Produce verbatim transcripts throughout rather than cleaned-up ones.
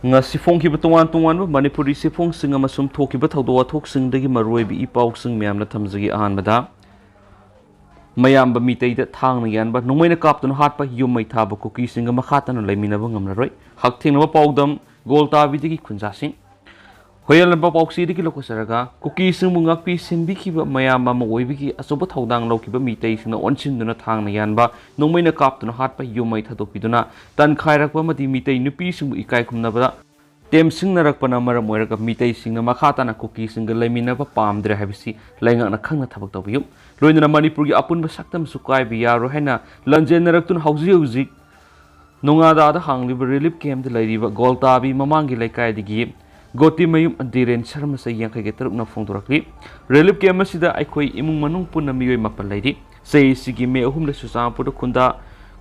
ꯉꯁꯤ ꯐꯣꯡꯈꯤꯕ ꯇꯣꯉꯥꯟ ꯇꯣꯉꯥꯟꯕ ꯃꯅꯤꯄꯨꯔꯤ ꯆꯦꯐꯣꯡꯁꯤꯡ ꯑꯃꯁꯨꯡ ꯊꯣꯛꯈꯤꯕ ꯊꯧꯗꯣꯛ ꯋꯥꯊꯣꯛꯁꯤꯡꯗꯒꯤ ꯃꯔꯨꯑꯣꯏꯕ ꯏ ꯄꯥꯎꯁꯤꯡ ꯃꯌꯥꯝꯅ ꯊꯝꯖꯒꯦ꯫ ꯑꯍꯥꯟꯕꯗ, ꯃꯌꯥꯝꯕ ꯃꯤꯇꯩꯗ ꯊꯥꯡꯅ ꯌꯥꯟꯕ, ꯅꯣꯡꯃꯩꯅ ꯀꯥꯞꯇꯨꯅ ꯍꯥꯠꯄ, ꯌꯨꯝ ꯃꯩ ꯊꯥꯕ ꯀꯨꯀꯤꯁꯤꯡꯒ ꯃꯈꯥ ꯇꯥꯅ ꯂꯩꯃꯤꯟꯅꯕ ꯉꯝꯂꯔꯣꯏ꯫ ꯍꯛꯊꯦꯡꯅꯕ ꯄꯥꯎꯗꯝ, ꯒꯣꯜꯇꯥꯕꯤꯗꯒꯤ ꯈꯨꯟꯖꯥꯁꯤꯡ꯫ ꯍꯣꯌꯦꯜ ꯂꯝꯕꯥ ꯄꯥꯎꯆꯦꯗꯒꯤ ꯂꯧꯈꯠꯆꯔꯒ, ꯀꯨꯀꯤꯁꯤꯡꯕꯨ ꯉꯥꯛꯄꯤ ꯁꯦꯟꯕꯤꯈꯤꯕ ꯃꯌꯥꯝ ꯑꯃ ꯑꯣꯏꯕꯒꯤ ꯑꯆꯧꯕ ꯊꯧꯗꯥꯡ ꯂꯧꯈꯤꯕ ꯃꯤꯇꯩꯁꯤꯡꯅ ꯑꯣꯟꯁꯤꯟꯗꯨꯅ ꯊꯥꯡꯅ ꯌꯥꯟꯕ, ꯅꯣꯡꯃꯩꯅ ꯀꯥꯞꯇꯨꯅ ꯍꯥꯠꯄ, ꯌꯨꯝ ꯃꯩ ꯊꯥꯗꯣꯛꯄꯤꯗꯨꯅ ꯇꯟꯈꯥꯏꯔꯛꯄ ꯑꯃꯗꯤ ꯃꯤꯇꯩ ꯅꯨꯄꯤꯁꯤꯡꯕꯨ ꯏꯀꯥꯏ ꯈꯨꯝꯅꯕꯗ ꯇꯦꯝꯁꯤꯡꯅꯔꯛꯄꯅ ꯃꯔꯝ ꯑꯣꯏꯔꯒ ꯃꯤꯇꯩꯁꯤꯡꯅ ꯃꯈꯥ ꯇꯥꯅ ꯀꯨꯀꯤꯁꯤꯡꯒ ꯂꯩꯃꯤꯟꯅꯕ ꯄꯥꯝꯗ꯭ꯔꯦ ꯍꯥꯏꯕꯁꯤ ꯂꯩꯉꯥꯛꯅ ꯈꯪꯅ ꯊꯕꯛ ꯇꯧꯕꯤꯌꯨ꯫ ꯂꯣꯏꯅꯅ ꯃꯅꯤꯄꯨꯔꯒꯤ ꯑꯄꯨꯟꯕ ꯁꯛꯇꯝꯁꯨ ꯀꯥꯏꯕ ꯌꯥꯔꯣꯏ ꯍꯥꯏꯅ ꯂꯥꯟꯖꯦꯟꯅꯔꯛꯇꯨꯅ ꯍꯧꯖꯤꯛ ꯍꯧꯖꯤꯛ ꯅꯣꯉꯥꯗꯥꯗ ꯍꯥꯡꯂꯤꯕ ꯔꯤꯂꯤꯐ ꯀꯦꯝꯞꯇ ꯂꯩꯔꯤꯕ ꯒꯣꯜꯇꯥꯕꯤ ꯃꯃꯥꯡꯒꯤ ꯂꯩꯀꯥꯏꯗꯒꯤ ꯒꯣꯇꯤꯃꯌꯨꯝ ꯙꯤꯔꯦꯟ ꯁꯔꯃ ꯆꯍꯤ ꯌꯥꯡꯈꯩꯒ ꯇꯔꯨꯛꯅ ꯐꯣꯡꯗꯣꯔꯛꯂꯤ꯫ ꯔꯤꯂꯤꯐ ꯀꯦꯝꯞ ꯑꯁꯤꯗ ꯑꯩꯈꯣꯏ ꯏꯃꯨꯡ ꯃꯅꯨꯡ ꯄꯨꯟꯅ ꯃꯤꯑꯣꯏ ꯃꯥꯄꯟ ꯂꯩꯔꯤ꯫ ꯆꯍꯤ ꯑꯁꯤꯒꯤ ꯃꯦ ꯑꯍꯨꯝꯗ ꯆꯨꯔꯆꯥꯟꯄꯨꯔꯗ ꯈꯨꯟꯗꯥ-,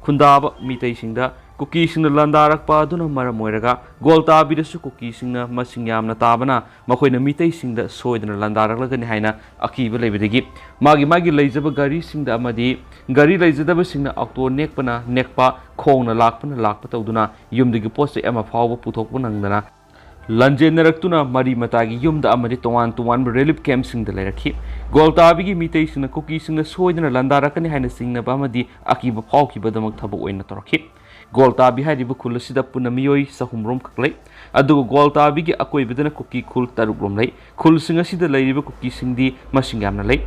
ꯈꯨꯟꯗꯥꯕ ꯃꯤꯇꯩꯁꯤꯡꯗ ꯀꯨꯀꯤꯁꯤꯡꯅ ꯂꯥꯟꯗꯥꯔꯛꯄ ꯑꯗꯨꯅ ꯃꯔꯝ ꯑꯣꯏꯔꯒ ꯒꯣꯜꯇꯥꯕꯤꯗꯁꯨ ꯀꯨꯀꯤꯁꯤꯡꯅ ꯃꯁꯤꯡ ꯌꯥꯝꯅ ꯇꯥꯕꯅ ꯃꯈꯣꯏꯅ ꯃꯤꯇꯩꯁꯤꯡꯗ ꯁꯣꯏꯗꯅ ꯂꯥꯟꯗꯥꯔꯛꯂꯒꯅꯤ ꯍꯥꯏꯅ ꯑꯀꯤꯕ ꯂꯩꯕꯗꯒꯤ ꯃꯥꯒꯤ ꯃꯥꯒꯤ ꯂꯩꯖꯕ ꯒꯥꯔꯤꯁꯤꯡꯗ ꯑꯃꯗꯤ ꯒꯥꯔꯤ ꯂꯩꯖꯗꯕꯁꯤꯡꯅ ꯑꯣꯛꯇꯣ ꯅꯦꯛꯄꯅ ꯅꯦꯛꯄ, ꯈꯣꯡꯅ ꯂꯥꯛꯄꯅ ꯂꯥꯛꯄ ꯇꯧꯗꯨꯅ ꯌꯨꯝꯗꯒꯤ ꯄꯣꯠ ꯆꯩ ꯑꯃ ꯐꯥꯎꯕ ꯄꯨꯊꯣꯛꯄ ꯅꯪꯗꯅ ꯂꯥꯟꯖꯦꯟꯅꯔꯛꯇꯨꯅ ꯃꯔꯤ ꯃꯇꯥꯒꯤ ꯌꯨꯝꯗ ꯑꯃꯗꯤ ꯇꯣꯉꯥꯟ ꯇꯣꯉꯥꯟꯕ ꯔꯤꯂꯤꯐ ꯀꯦꯝꯞꯁꯤꯡꯗ ꯂꯩꯔꯛꯈꯤ꯫ ꯒꯣꯜꯇꯥꯕꯤꯒꯤ ꯃꯤꯇꯩꯁꯤꯡꯅ ꯀꯨꯀꯤꯁꯤꯡꯅ ꯁꯣꯏꯗꯅ ꯂꯥꯟꯗꯥꯔꯛꯀꯅꯤ ꯍꯥꯏꯅ ꯆꯤꯡꯅꯕ ꯑꯃꯗꯤ ꯑꯀꯤꯕ ꯐꯥꯎꯈꯤꯕꯗꯃꯛ ꯊꯕꯛ ꯑꯣꯏꯅ ꯇꯧꯔꯛꯈꯤ꯫ ꯒꯣꯜꯇꯥꯕꯤ ꯍꯥꯏꯔꯤꯕ ꯈꯨꯜ ꯑꯁꯤꯗ ꯄꯨꯟꯅ ꯃꯤꯑꯣꯏ ꯆꯍꯨꯝꯔꯣꯝ ꯈꯛ ꯂꯩ꯫ ꯑꯗꯨꯒ ꯒꯣꯜꯇꯥꯕꯤꯒꯤ ꯑꯀꯣꯏꯕꯗꯅ ꯀꯨꯀꯤ ꯈꯨꯜ ꯇꯔꯨꯛꯔꯣꯝ ꯂꯩ꯫ ꯈꯨꯜꯁꯤꯡ ꯑꯁꯤꯗ ꯂꯩꯔꯤꯕ ꯀꯨꯀꯤꯁꯤꯡꯗꯤ ꯃꯁꯤꯡ ꯌꯥꯝꯅ ꯂꯩ꯫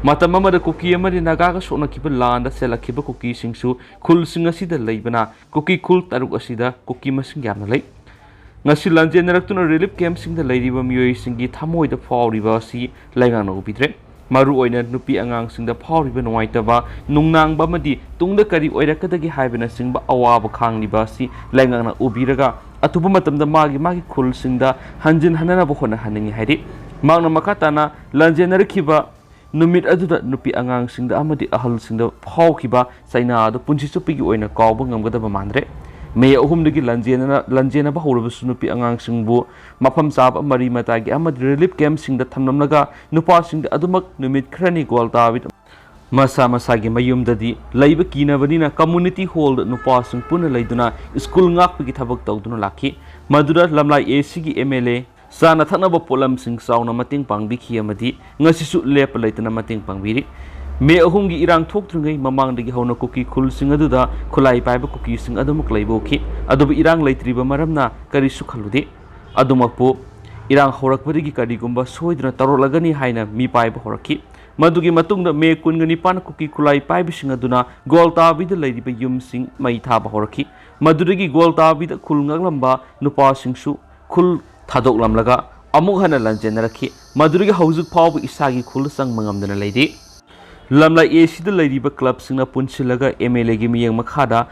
ꯃꯇꯝ ꯑꯃꯗ ꯀꯨꯀꯤ ꯑꯃꯗꯤ ꯅꯥꯒꯥꯒ ꯁꯣꯛꯅꯈꯤꯕ ꯂꯥꯟꯗ ꯆꯦꯜꯂꯛꯈꯤꯕ ꯀꯨꯀꯤꯁꯤꯡꯁꯨ ꯈꯨꯜꯁꯤꯡ ꯑꯁꯤꯗ ꯂꯩꯕꯅ ꯀꯨꯀꯤ ꯈꯨꯜ ꯇꯔꯨꯛ ꯑꯁꯤꯗ ꯀꯨꯀꯤ ꯃꯁꯤꯡ ꯌꯥꯝꯅ ꯂꯩ꯫ ꯉꯁꯤ ꯂꯥꯟꯖꯦꯟꯅꯔꯛꯇꯨꯅ ꯔꯤꯂꯤꯐ ꯀꯦꯝꯞꯁꯤꯡꯗ ꯂꯩꯔꯤꯕ ꯃꯤꯑꯣꯏꯁꯤꯡꯒꯤ ꯊꯃꯣꯏꯗ ꯐꯥꯎꯔꯤꯕ ꯑꯁꯤ ꯂꯩꯉꯥꯛꯅ ꯎꯕꯤꯗ꯭ꯔꯦ꯫ ꯃꯔꯨꯑꯣꯏꯅ ꯅꯨꯄꯤ ꯑꯉꯥꯡꯁꯤꯡꯗ ꯐꯥꯎꯔꯤꯕ ꯅꯨꯡꯉꯥꯏꯇꯕ, ꯅꯨꯡꯅꯥꯡꯕ ꯑꯃꯗꯤ ꯇꯨꯡꯗ ꯀꯔꯤ ꯑꯣꯏꯔꯛꯀꯗꯒꯦ ꯍꯥꯏꯕꯅꯆꯤꯡꯕ ꯑꯋꯥꯕ ꯈꯥꯡꯂꯤꯕ ꯑꯁꯤ ꯂꯩꯉꯥꯛꯅ ꯎꯕꯤꯔꯒ ꯑꯊꯨꯕ ꯃꯇꯝꯗ ꯃꯥꯒꯤ ꯃꯥꯒꯤ ꯈꯨꯜꯁꯤꯡꯗ ꯍꯟꯖꯤꯟ ꯍꯟꯅꯅꯕ ꯍꯣꯠꯅꯍꯟꯅꯤꯡꯏ ꯍꯥꯏꯔꯤ꯫ ꯃꯍꯥꯛꯅ ꯃꯈꯥ ꯇꯥꯅ ꯂꯥꯟꯖꯦꯟꯅꯔꯛꯈꯤꯕ ꯅꯨꯃꯤꯠ ꯑꯗꯨꯗ ꯅꯨꯄꯤ ꯑꯉꯥꯡꯁꯤꯡꯗ ꯑꯃꯗꯤ ꯑꯍꯜꯁꯤꯡꯗ ꯐꯥꯎꯈꯤꯕ ꯆꯩꯅꯥ ꯑꯗꯨ ꯄꯨꯟꯁꯤ ꯆꯨꯞꯄꯒꯤ ꯑꯣꯏꯅ ꯀꯥꯎꯕ ꯉꯝꯒꯗꯕ ꯃꯥꯟꯗ꯭ꯔꯦ꯫ ꯃꯦ ꯑꯍꯨꯝꯗꯒꯤ ꯂꯥꯟꯖꯦꯟꯅ-, ꯂꯥꯟꯖꯦꯟꯅꯕ ꯍꯧꯔꯕꯁꯨ ꯅꯨꯄꯤ ꯑꯉꯥꯡꯁꯤꯡꯕꯨ ꯃꯐꯝ ꯆꯥꯕ ꯃꯔꯤ ꯃꯇꯥꯒꯤ ꯑꯃꯗꯤ ꯔꯤꯂꯤꯐ ꯀꯦꯝꯞꯁꯤꯡꯗ ꯊꯝꯂꯝꯂꯒ ꯅꯨꯄꯥꯁꯤꯡꯗ ꯑꯗꯨꯃꯛ ꯅꯨꯃꯤꯠ ꯈꯔꯅꯤ ꯒꯣꯜꯇꯥꯕꯤꯗ ꯃꯁꯥ ꯃꯁꯥꯒꯤ ꯃꯌꯨꯝꯗꯗꯤ ꯂꯩꯕ ꯀꯤꯅꯕꯅꯤꯅ community hall ꯗ ꯅꯨꯄꯥꯁꯤꯡ ꯄꯨꯟꯅ ꯂꯩꯗꯨꯅ ꯁ꯭ꯀꯨꯜ ꯉꯥꯛꯄꯒꯤ ꯊꯕꯛ ꯇꯧꯗꯨꯅ ꯂꯥꯛꯈꯤ꯫ ꯃꯗꯨꯗ ꯂꯝꯂꯥꯏ ꯑꯦ ꯁꯤꯒꯤ ꯑꯦꯝ ꯑꯦꯜ ꯑꯦ, ꯆꯥꯅ ꯊꯛꯅꯕ ꯄꯣꯠꯂꯝꯁꯤꯡ ꯆꯥꯎꯅ ꯃꯇꯦꯡ ꯄꯥꯡꯕꯤꯈꯤ ꯑꯃꯗꯤ ꯉꯁꯤꯁꯨ ꯂꯦꯞꯄ ꯂꯩꯇꯅ ꯃꯇꯦꯡ ꯄꯥꯡꯕꯤꯔꯤ꯫ ꯃꯦ ꯑꯍꯨꯝꯒꯤ ꯏꯔꯥꯡ ꯊꯣꯛꯇ꯭ꯔꯤꯉꯩ ꯃꯃꯥꯡꯗꯒꯤ ꯍꯧꯅ ꯀꯨꯀꯤ ꯈꯨꯜꯁꯤꯡ ꯑꯗꯨꯗ ꯈꯨꯠꯂꯥꯏ ꯄꯥꯏꯕ ꯀꯨꯀꯤꯁꯤꯡ ꯑꯗꯨꯃꯛ ꯂꯩꯕ ꯎꯈꯤ꯫ ꯑꯗꯨꯕꯨ ꯏꯔꯥꯡ ꯂꯩꯇ꯭ꯔꯤꯕ ꯃꯔꯝꯅ ꯀꯔꯤꯁꯨ ꯈꯜꯂꯨꯗꯦ꯫ ꯑꯗꯨꯃꯛꯄꯨ ꯏꯔꯥꯡ ꯍꯧꯔꯛꯄꯗꯒꯤ ꯀꯔꯤꯒꯨꯝꯕ ꯁꯣꯏꯗꯅ ꯇꯧꯔꯛꯂꯒꯅꯤ ꯍꯥꯏꯅ ꯃꯤꯄꯥꯏꯕ ꯍꯧꯔꯛꯈꯤ꯫ ꯃꯗꯨꯒꯤ ꯃꯇꯨꯡꯗ ꯃꯦ ꯀꯨꯟꯒ ꯅꯤꯄꯥꯟ ꯀꯨꯀꯤ ꯈꯨꯠꯂꯥꯏ ꯄꯥꯏꯕꯁꯤꯡ ꯑꯗꯨꯅ ꯒꯣꯜꯇꯥꯕꯤꯗ ꯂꯩꯔꯤꯕ ꯌꯨꯝꯁꯤꯡ ꯃꯩ ꯊꯥꯕ ꯍꯧꯔꯛꯈꯤ꯫ ꯃꯗꯨꯗꯒꯤ ꯒꯣꯜꯇꯥꯕꯤꯗ ꯈꯨꯜ ꯉꯥꯛꯂꯝꯕ ꯅꯨꯄꯥꯁꯤꯡꯁꯨ ꯈꯨꯜ ꯊꯥꯗꯣꯛꯂꯝꯂꯒ ꯑꯃꯨꯛ ꯍꯟꯅ ꯂꯥꯟꯖꯦꯟꯅꯔꯛꯈꯤ꯫ ꯃꯗꯨꯗꯒꯤ ꯍꯧꯖꯤꯛ ꯐꯥꯎꯕ ꯏꯁꯥꯒꯤ ꯈꯨꯜꯗ ꯆꯪꯕ ꯉꯝꯗꯅ ꯂꯩꯔꯤ꯫ ꯂꯝꯂꯥꯏ ꯑꯦ ꯁꯤꯗ ꯂꯩꯔꯤꯕ ꯀ꯭ꯂꯕꯁꯤꯡꯅ ꯄꯨꯟꯁꯤꯜꯂꯒ ꯑꯦꯝ ꯑꯦꯜ ꯑꯦꯒꯤ ꯃꯤꯠꯌꯦꯡ ꯃꯈꯥꯗ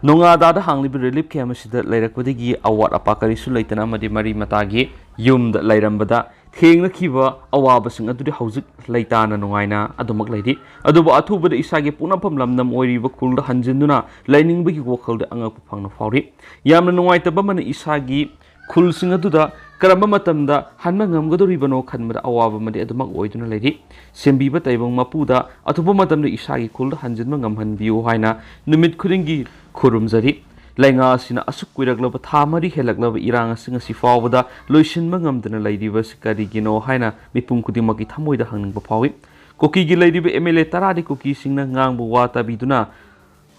ꯅꯣꯉꯥꯗꯥꯗ ꯍꯥꯡꯂꯤꯕ ꯔꯤꯂꯤꯐ ꯀꯦꯝ ꯑꯁꯤꯗ ꯂꯩꯔꯛꯄꯗꯒꯤ ꯑꯋꯥꯠ ꯑꯄꯥ ꯀꯔꯤꯁꯨ ꯂꯩꯇꯅ ꯑꯃꯗꯤ ꯃꯔꯤ ꯃꯇꯥꯒꯤ ꯌꯨꯝꯗ ꯂꯩꯔꯝꯕꯗ ꯊꯦꯡꯅꯈꯤꯕ ꯑꯋꯥꯕꯁꯤꯡ ꯑꯗꯨꯗꯤ ꯍꯧꯖꯤꯛ ꯂꯩꯇꯥꯅ ꯅꯨꯡꯉꯥꯏꯅ ꯑꯗꯨꯃꯛ ꯂꯩꯔꯤ꯫ ꯑꯗꯨꯕꯨ ꯑꯊꯨꯕꯗ ꯏꯁꯥꯒꯤ ꯄꯣꯛꯅꯐꯝ ꯂꯝꯗꯝ ꯑꯣꯏꯔꯤꯕ ꯈꯨꯜꯗ ꯍꯟꯖꯤꯟꯗꯨꯅ ꯂꯩꯅꯤꯡꯕꯒꯤ ꯋꯥꯈꯜꯗ ꯑꯉꯛꯄ ꯐꯪꯅ ꯐꯥꯎꯔꯤ꯫ ꯌꯥꯝꯅ ꯅꯨꯡꯉꯥꯏꯇꯕ ꯑꯃꯅ ꯏꯁꯥꯒꯤ ꯈꯨꯜꯁꯤꯡ ꯑꯗꯨꯗ ꯀꯔꯝꯕ ꯃꯇꯝꯗ ꯍꯟꯕ ꯉꯝꯒꯗꯧꯔꯤꯕꯅꯣ ꯈꯟꯕꯗ ꯑꯋꯥꯕ ꯑꯃꯗꯤ ꯑꯗꯨꯃꯛ ꯑꯣꯏꯗꯨꯅ ꯂꯩꯔꯤ꯫ ꯁꯦꯝꯕꯤꯕ ꯇꯥꯏꯕꯪ ꯃꯄꯨꯗ ꯑꯊꯨꯕ ꯃꯇꯝꯗ ꯏꯁꯥꯒꯤ ꯈꯨꯜꯗ ꯍꯟꯖꯤꯟꯕ ꯉꯝꯍꯟꯕꯤꯌꯨ ꯍꯥꯏꯅ ꯅꯨꯃꯤꯠ ꯈꯨꯗꯤꯡꯒꯤ ꯈꯨꯔꯨꯝꯖꯔꯤ꯫ ꯂꯩꯉꯥꯛ ꯑꯁꯤꯅ ꯑꯁꯨꯛ ꯀꯨꯏꯔꯛꯂꯕ ꯊꯥ ꯃꯔꯤ ꯍꯦꯜꯂꯛꯂꯕ ꯏꯔꯥꯡ ꯑꯁꯤ ꯉꯁꯤ ꯐꯥꯎꯕꯗ ꯂꯣꯏꯁꯤꯟꯕ ꯉꯝꯗꯅ ꯂꯩꯔꯤꯕꯁꯤ ꯀꯔꯤꯒꯤꯅꯣ ꯍꯥꯏꯅ ꯃꯤꯄꯨꯝ ꯈꯨꯗꯤꯡꯃꯛꯀꯤ ꯊꯃꯣꯏꯗ ꯍꯪꯅꯤꯡꯕ ꯐꯥꯎꯏ꯫ ꯀꯨꯀꯤꯒꯤ ꯂꯩꯔꯤꯕ ꯑꯦꯝ ꯑꯦꯜ ꯑꯦ ꯇꯔꯥꯗꯤ ꯀꯨꯀꯤꯁꯤꯡꯅ ꯉꯥꯡꯕ ꯋꯥ ꯇꯥꯕꯤꯗꯨꯅ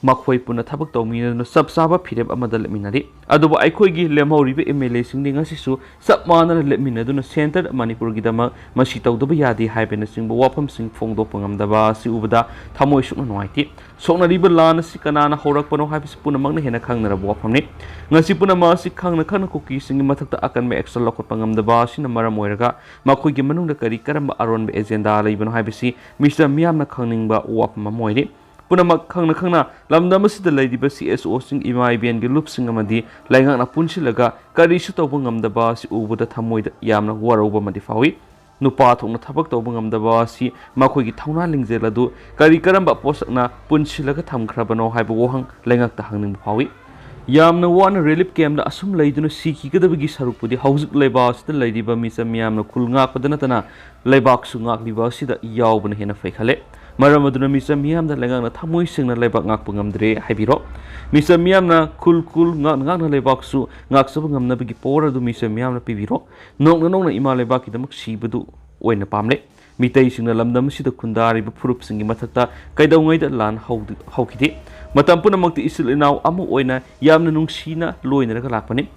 ꯃꯈꯣꯏ ꯄꯨꯟꯅ ꯊꯕꯛ ꯇꯧꯃꯤꯟꯅꯗꯨꯅ ꯆꯞ ꯆꯥꯕ ꯐꯤꯔꯦꯞ ꯑꯃꯗ ꯂꯦꯞꯃꯤꯟꯅꯔꯤ꯫ ꯑꯗꯨꯕꯨ ꯑꯩꯈꯣꯏꯒꯤ ꯂꯦꯝꯍꯧꯔꯤꯕ ꯑꯦꯝ ꯑꯦꯜ ꯑꯦꯁꯤꯡꯗꯤ ꯉꯁꯤꯁꯨ ꯆꯞ ꯃꯥꯟꯅꯅ ꯂꯦꯞꯃꯤꯟꯅꯗꯨꯅ ꯁꯦꯟꯇꯔ ꯃꯅꯤꯄꯨꯔꯒꯤꯗꯃꯛ ꯃꯁꯤ ꯇꯧꯗꯕ ꯌꯥꯗꯦ ꯍꯥꯏꯕꯅꯆꯤꯡꯕ ꯋꯥꯐꯝꯁꯤꯡ ꯐꯣꯡꯗꯣꯛꯄ ꯉꯝꯗꯕ ꯑꯁꯤ ꯎꯕꯗ ꯊꯃꯣꯏ ꯁꯣꯛꯅ ꯅꯨꯡꯉꯥꯏꯇꯦ꯫ ꯁꯣꯛꯅꯔꯤꯕ ꯂꯥꯟ ꯑꯁꯤ ꯀꯅꯥꯅ ꯍꯧꯔꯛꯄꯅꯣ ꯍꯥꯏꯕꯁꯤ ꯄꯨꯝꯅꯃꯛꯅ ꯍꯦꯟꯅ ꯈꯪꯅꯔꯕ ꯋꯥꯐꯝꯅꯤ꯫ ꯉꯁꯤ ꯄꯨꯝꯅꯃꯛ ꯑꯁꯤ ꯈꯪꯅ ꯈꯪꯅ ꯀꯨꯀꯤꯁꯤꯡꯒꯤ ꯃꯊꯛꯇ ꯑꯀꯟꯕ action ꯂꯧꯈꯠꯄ ꯉꯝꯗꯕ ꯑꯁꯤꯅ ꯃꯔꯝ ꯑꯣꯏꯔꯒ ꯃꯈꯣꯏꯒꯤ ꯃꯅꯨꯡꯗ ꯀꯔꯤ ꯀꯔꯝꯕ ꯑꯔꯣꯟꯕ agenda ꯂꯩꯕꯅꯣ ꯍꯥꯏꯕꯁꯤ ꯃꯤꯁꯇꯔ ꯃꯤꯌꯥꯝꯅ ꯈꯪꯅꯤꯡꯕ ꯋꯥꯐꯝ ꯑꯃ ꯑꯣꯏꯔꯤ꯫ ꯄꯨꯝꯅꯃꯛ ꯈꯪꯅ ꯈꯪꯅ ꯂꯝꯗꯝ ꯑꯁꯤꯗ ꯂꯩꯔꯤꯕ ꯁꯤ ꯑꯦꯁ ꯑꯣꯁꯤꯡ, ꯏꯃꯥ ꯏꯕꯦꯟꯒꯤ ꯂꯨꯞꯁꯤꯡ ꯑꯃꯗꯤ ꯂꯩꯉꯥꯛꯅ ꯄꯨꯟꯁꯤꯜꯂꯒ ꯀꯔꯤꯁꯨ ꯇꯧꯕ ꯉꯝꯗꯕ ꯑꯁꯤ ꯎꯕꯗ ꯊꯃꯣꯏꯗ ꯌꯥꯝꯅ ꯋꯥꯔꯧꯕ ꯑꯃꯗꯤ ꯐꯥꯎꯏ꯫ ꯅꯨꯄꯥ ꯊꯣꯛꯅ ꯊꯕꯛ ꯇꯧꯕ ꯉꯝꯗꯕ ꯑꯁꯤ ꯃꯈꯣꯏꯒꯤ ꯊꯧꯅꯥ ꯂꯤꯡꯖꯦꯜ ꯑꯗꯨ ꯀꯔꯤ ꯀꯔꯝꯕ ꯄꯣꯠꯁꯛꯅ ꯄꯨꯟꯁꯤꯜꯂꯒ ꯊꯝꯈ꯭ꯔꯕꯅꯣ ꯍꯥꯏꯕ ꯋꯥꯍꯪ ꯂꯩꯉꯥꯛꯇ ꯍꯪꯅꯤꯡꯕ ꯐꯥꯎꯏ꯫ ꯌꯥꯝꯅ ꯋꯥꯅ ꯔꯤꯂꯤꯐ ꯀꯦꯝꯗ ꯑꯁꯨꯝ ꯂꯩꯗꯨꯅ ꯁꯤꯈꯤꯒꯗꯕꯒꯤ ꯁꯔꯨꯛꯄꯨꯗꯤ ꯍꯧꯖꯤꯛ ꯂꯩꯕꯥꯛ ꯑꯁꯤꯗ ꯂꯩꯔꯤꯕ ꯃꯤꯆꯝ ꯃꯤꯌꯥꯝꯅ ꯈꯨꯜ ꯉꯥꯛꯄꯗ ꯅꯠꯇꯅ ꯂꯩꯕꯥꯛꯁꯨ ꯉꯥꯛꯂꯤꯕ ꯑꯁꯤꯗ ꯌꯥꯎꯕꯅ ꯍꯦꯟꯅ ꯐꯩ ꯈꯜꯂꯦ꯫ ꯃꯔꯝ ꯑꯗꯨꯅ ꯃꯤꯆꯝ ꯃꯤꯌꯥꯝꯅ ꯂꯩꯉꯥꯛꯅ ꯊꯃꯣꯏ ꯁꯦꯡꯅ ꯂꯩꯕꯥꯛ ꯉꯥꯛꯄ ꯉꯝꯗ꯭ꯔꯦ ꯍꯥꯏꯕꯤꯔꯣ꯫ ꯃꯤꯆꯝ ꯃꯤꯌꯥꯝꯅ ꯈꯨꯜ ꯈꯨꯜ ꯉꯥꯛꯅ ꯉꯥꯛꯅ ꯂꯩꯕꯥꯛꯁꯨ ꯉꯥꯛꯆꯕ ꯉꯝꯅꯕꯒꯤ power ꯑꯗꯨ ꯃꯤꯆꯝ ꯃꯤꯌꯥꯝꯅ ꯄꯤꯕꯤꯔꯣ꯫ ꯅꯣꯡꯅ ꯅꯣꯡꯅ ꯏꯃꯥ ꯂꯩꯕꯥꯛꯀꯤꯗꯃꯛ ꯁꯤꯕꯗꯨ ꯑꯣꯏꯅ ꯄꯥꯝꯂꯦ꯫ ꯃꯤꯇꯩꯁꯤꯡꯅ ꯂꯝꯗꯝ ꯑꯁꯤꯗ ꯈꯨꯟꯗꯥꯔꯤꯕ ꯐꯨꯔꯨꯞꯁꯤꯡꯒꯤ ꯃꯊꯛꯇ ꯀꯩꯗꯧꯉꯩꯗ ꯂꯥꯟ ꯍꯧꯗ-, ꯍꯧꯈꯤꯗꯦ꯫ ꯃꯇꯝ ꯄꯨꯝꯅꯃꯛꯇ ꯏꯆꯤꯜ ꯏꯅꯥꯎ ꯑꯃ ꯑꯣꯏꯅ ꯌꯥꯝꯅ ꯅꯨꯡꯁꯤꯅ ꯂꯣꯏꯅꯔꯒ ꯂꯥꯛꯄꯅꯤ꯫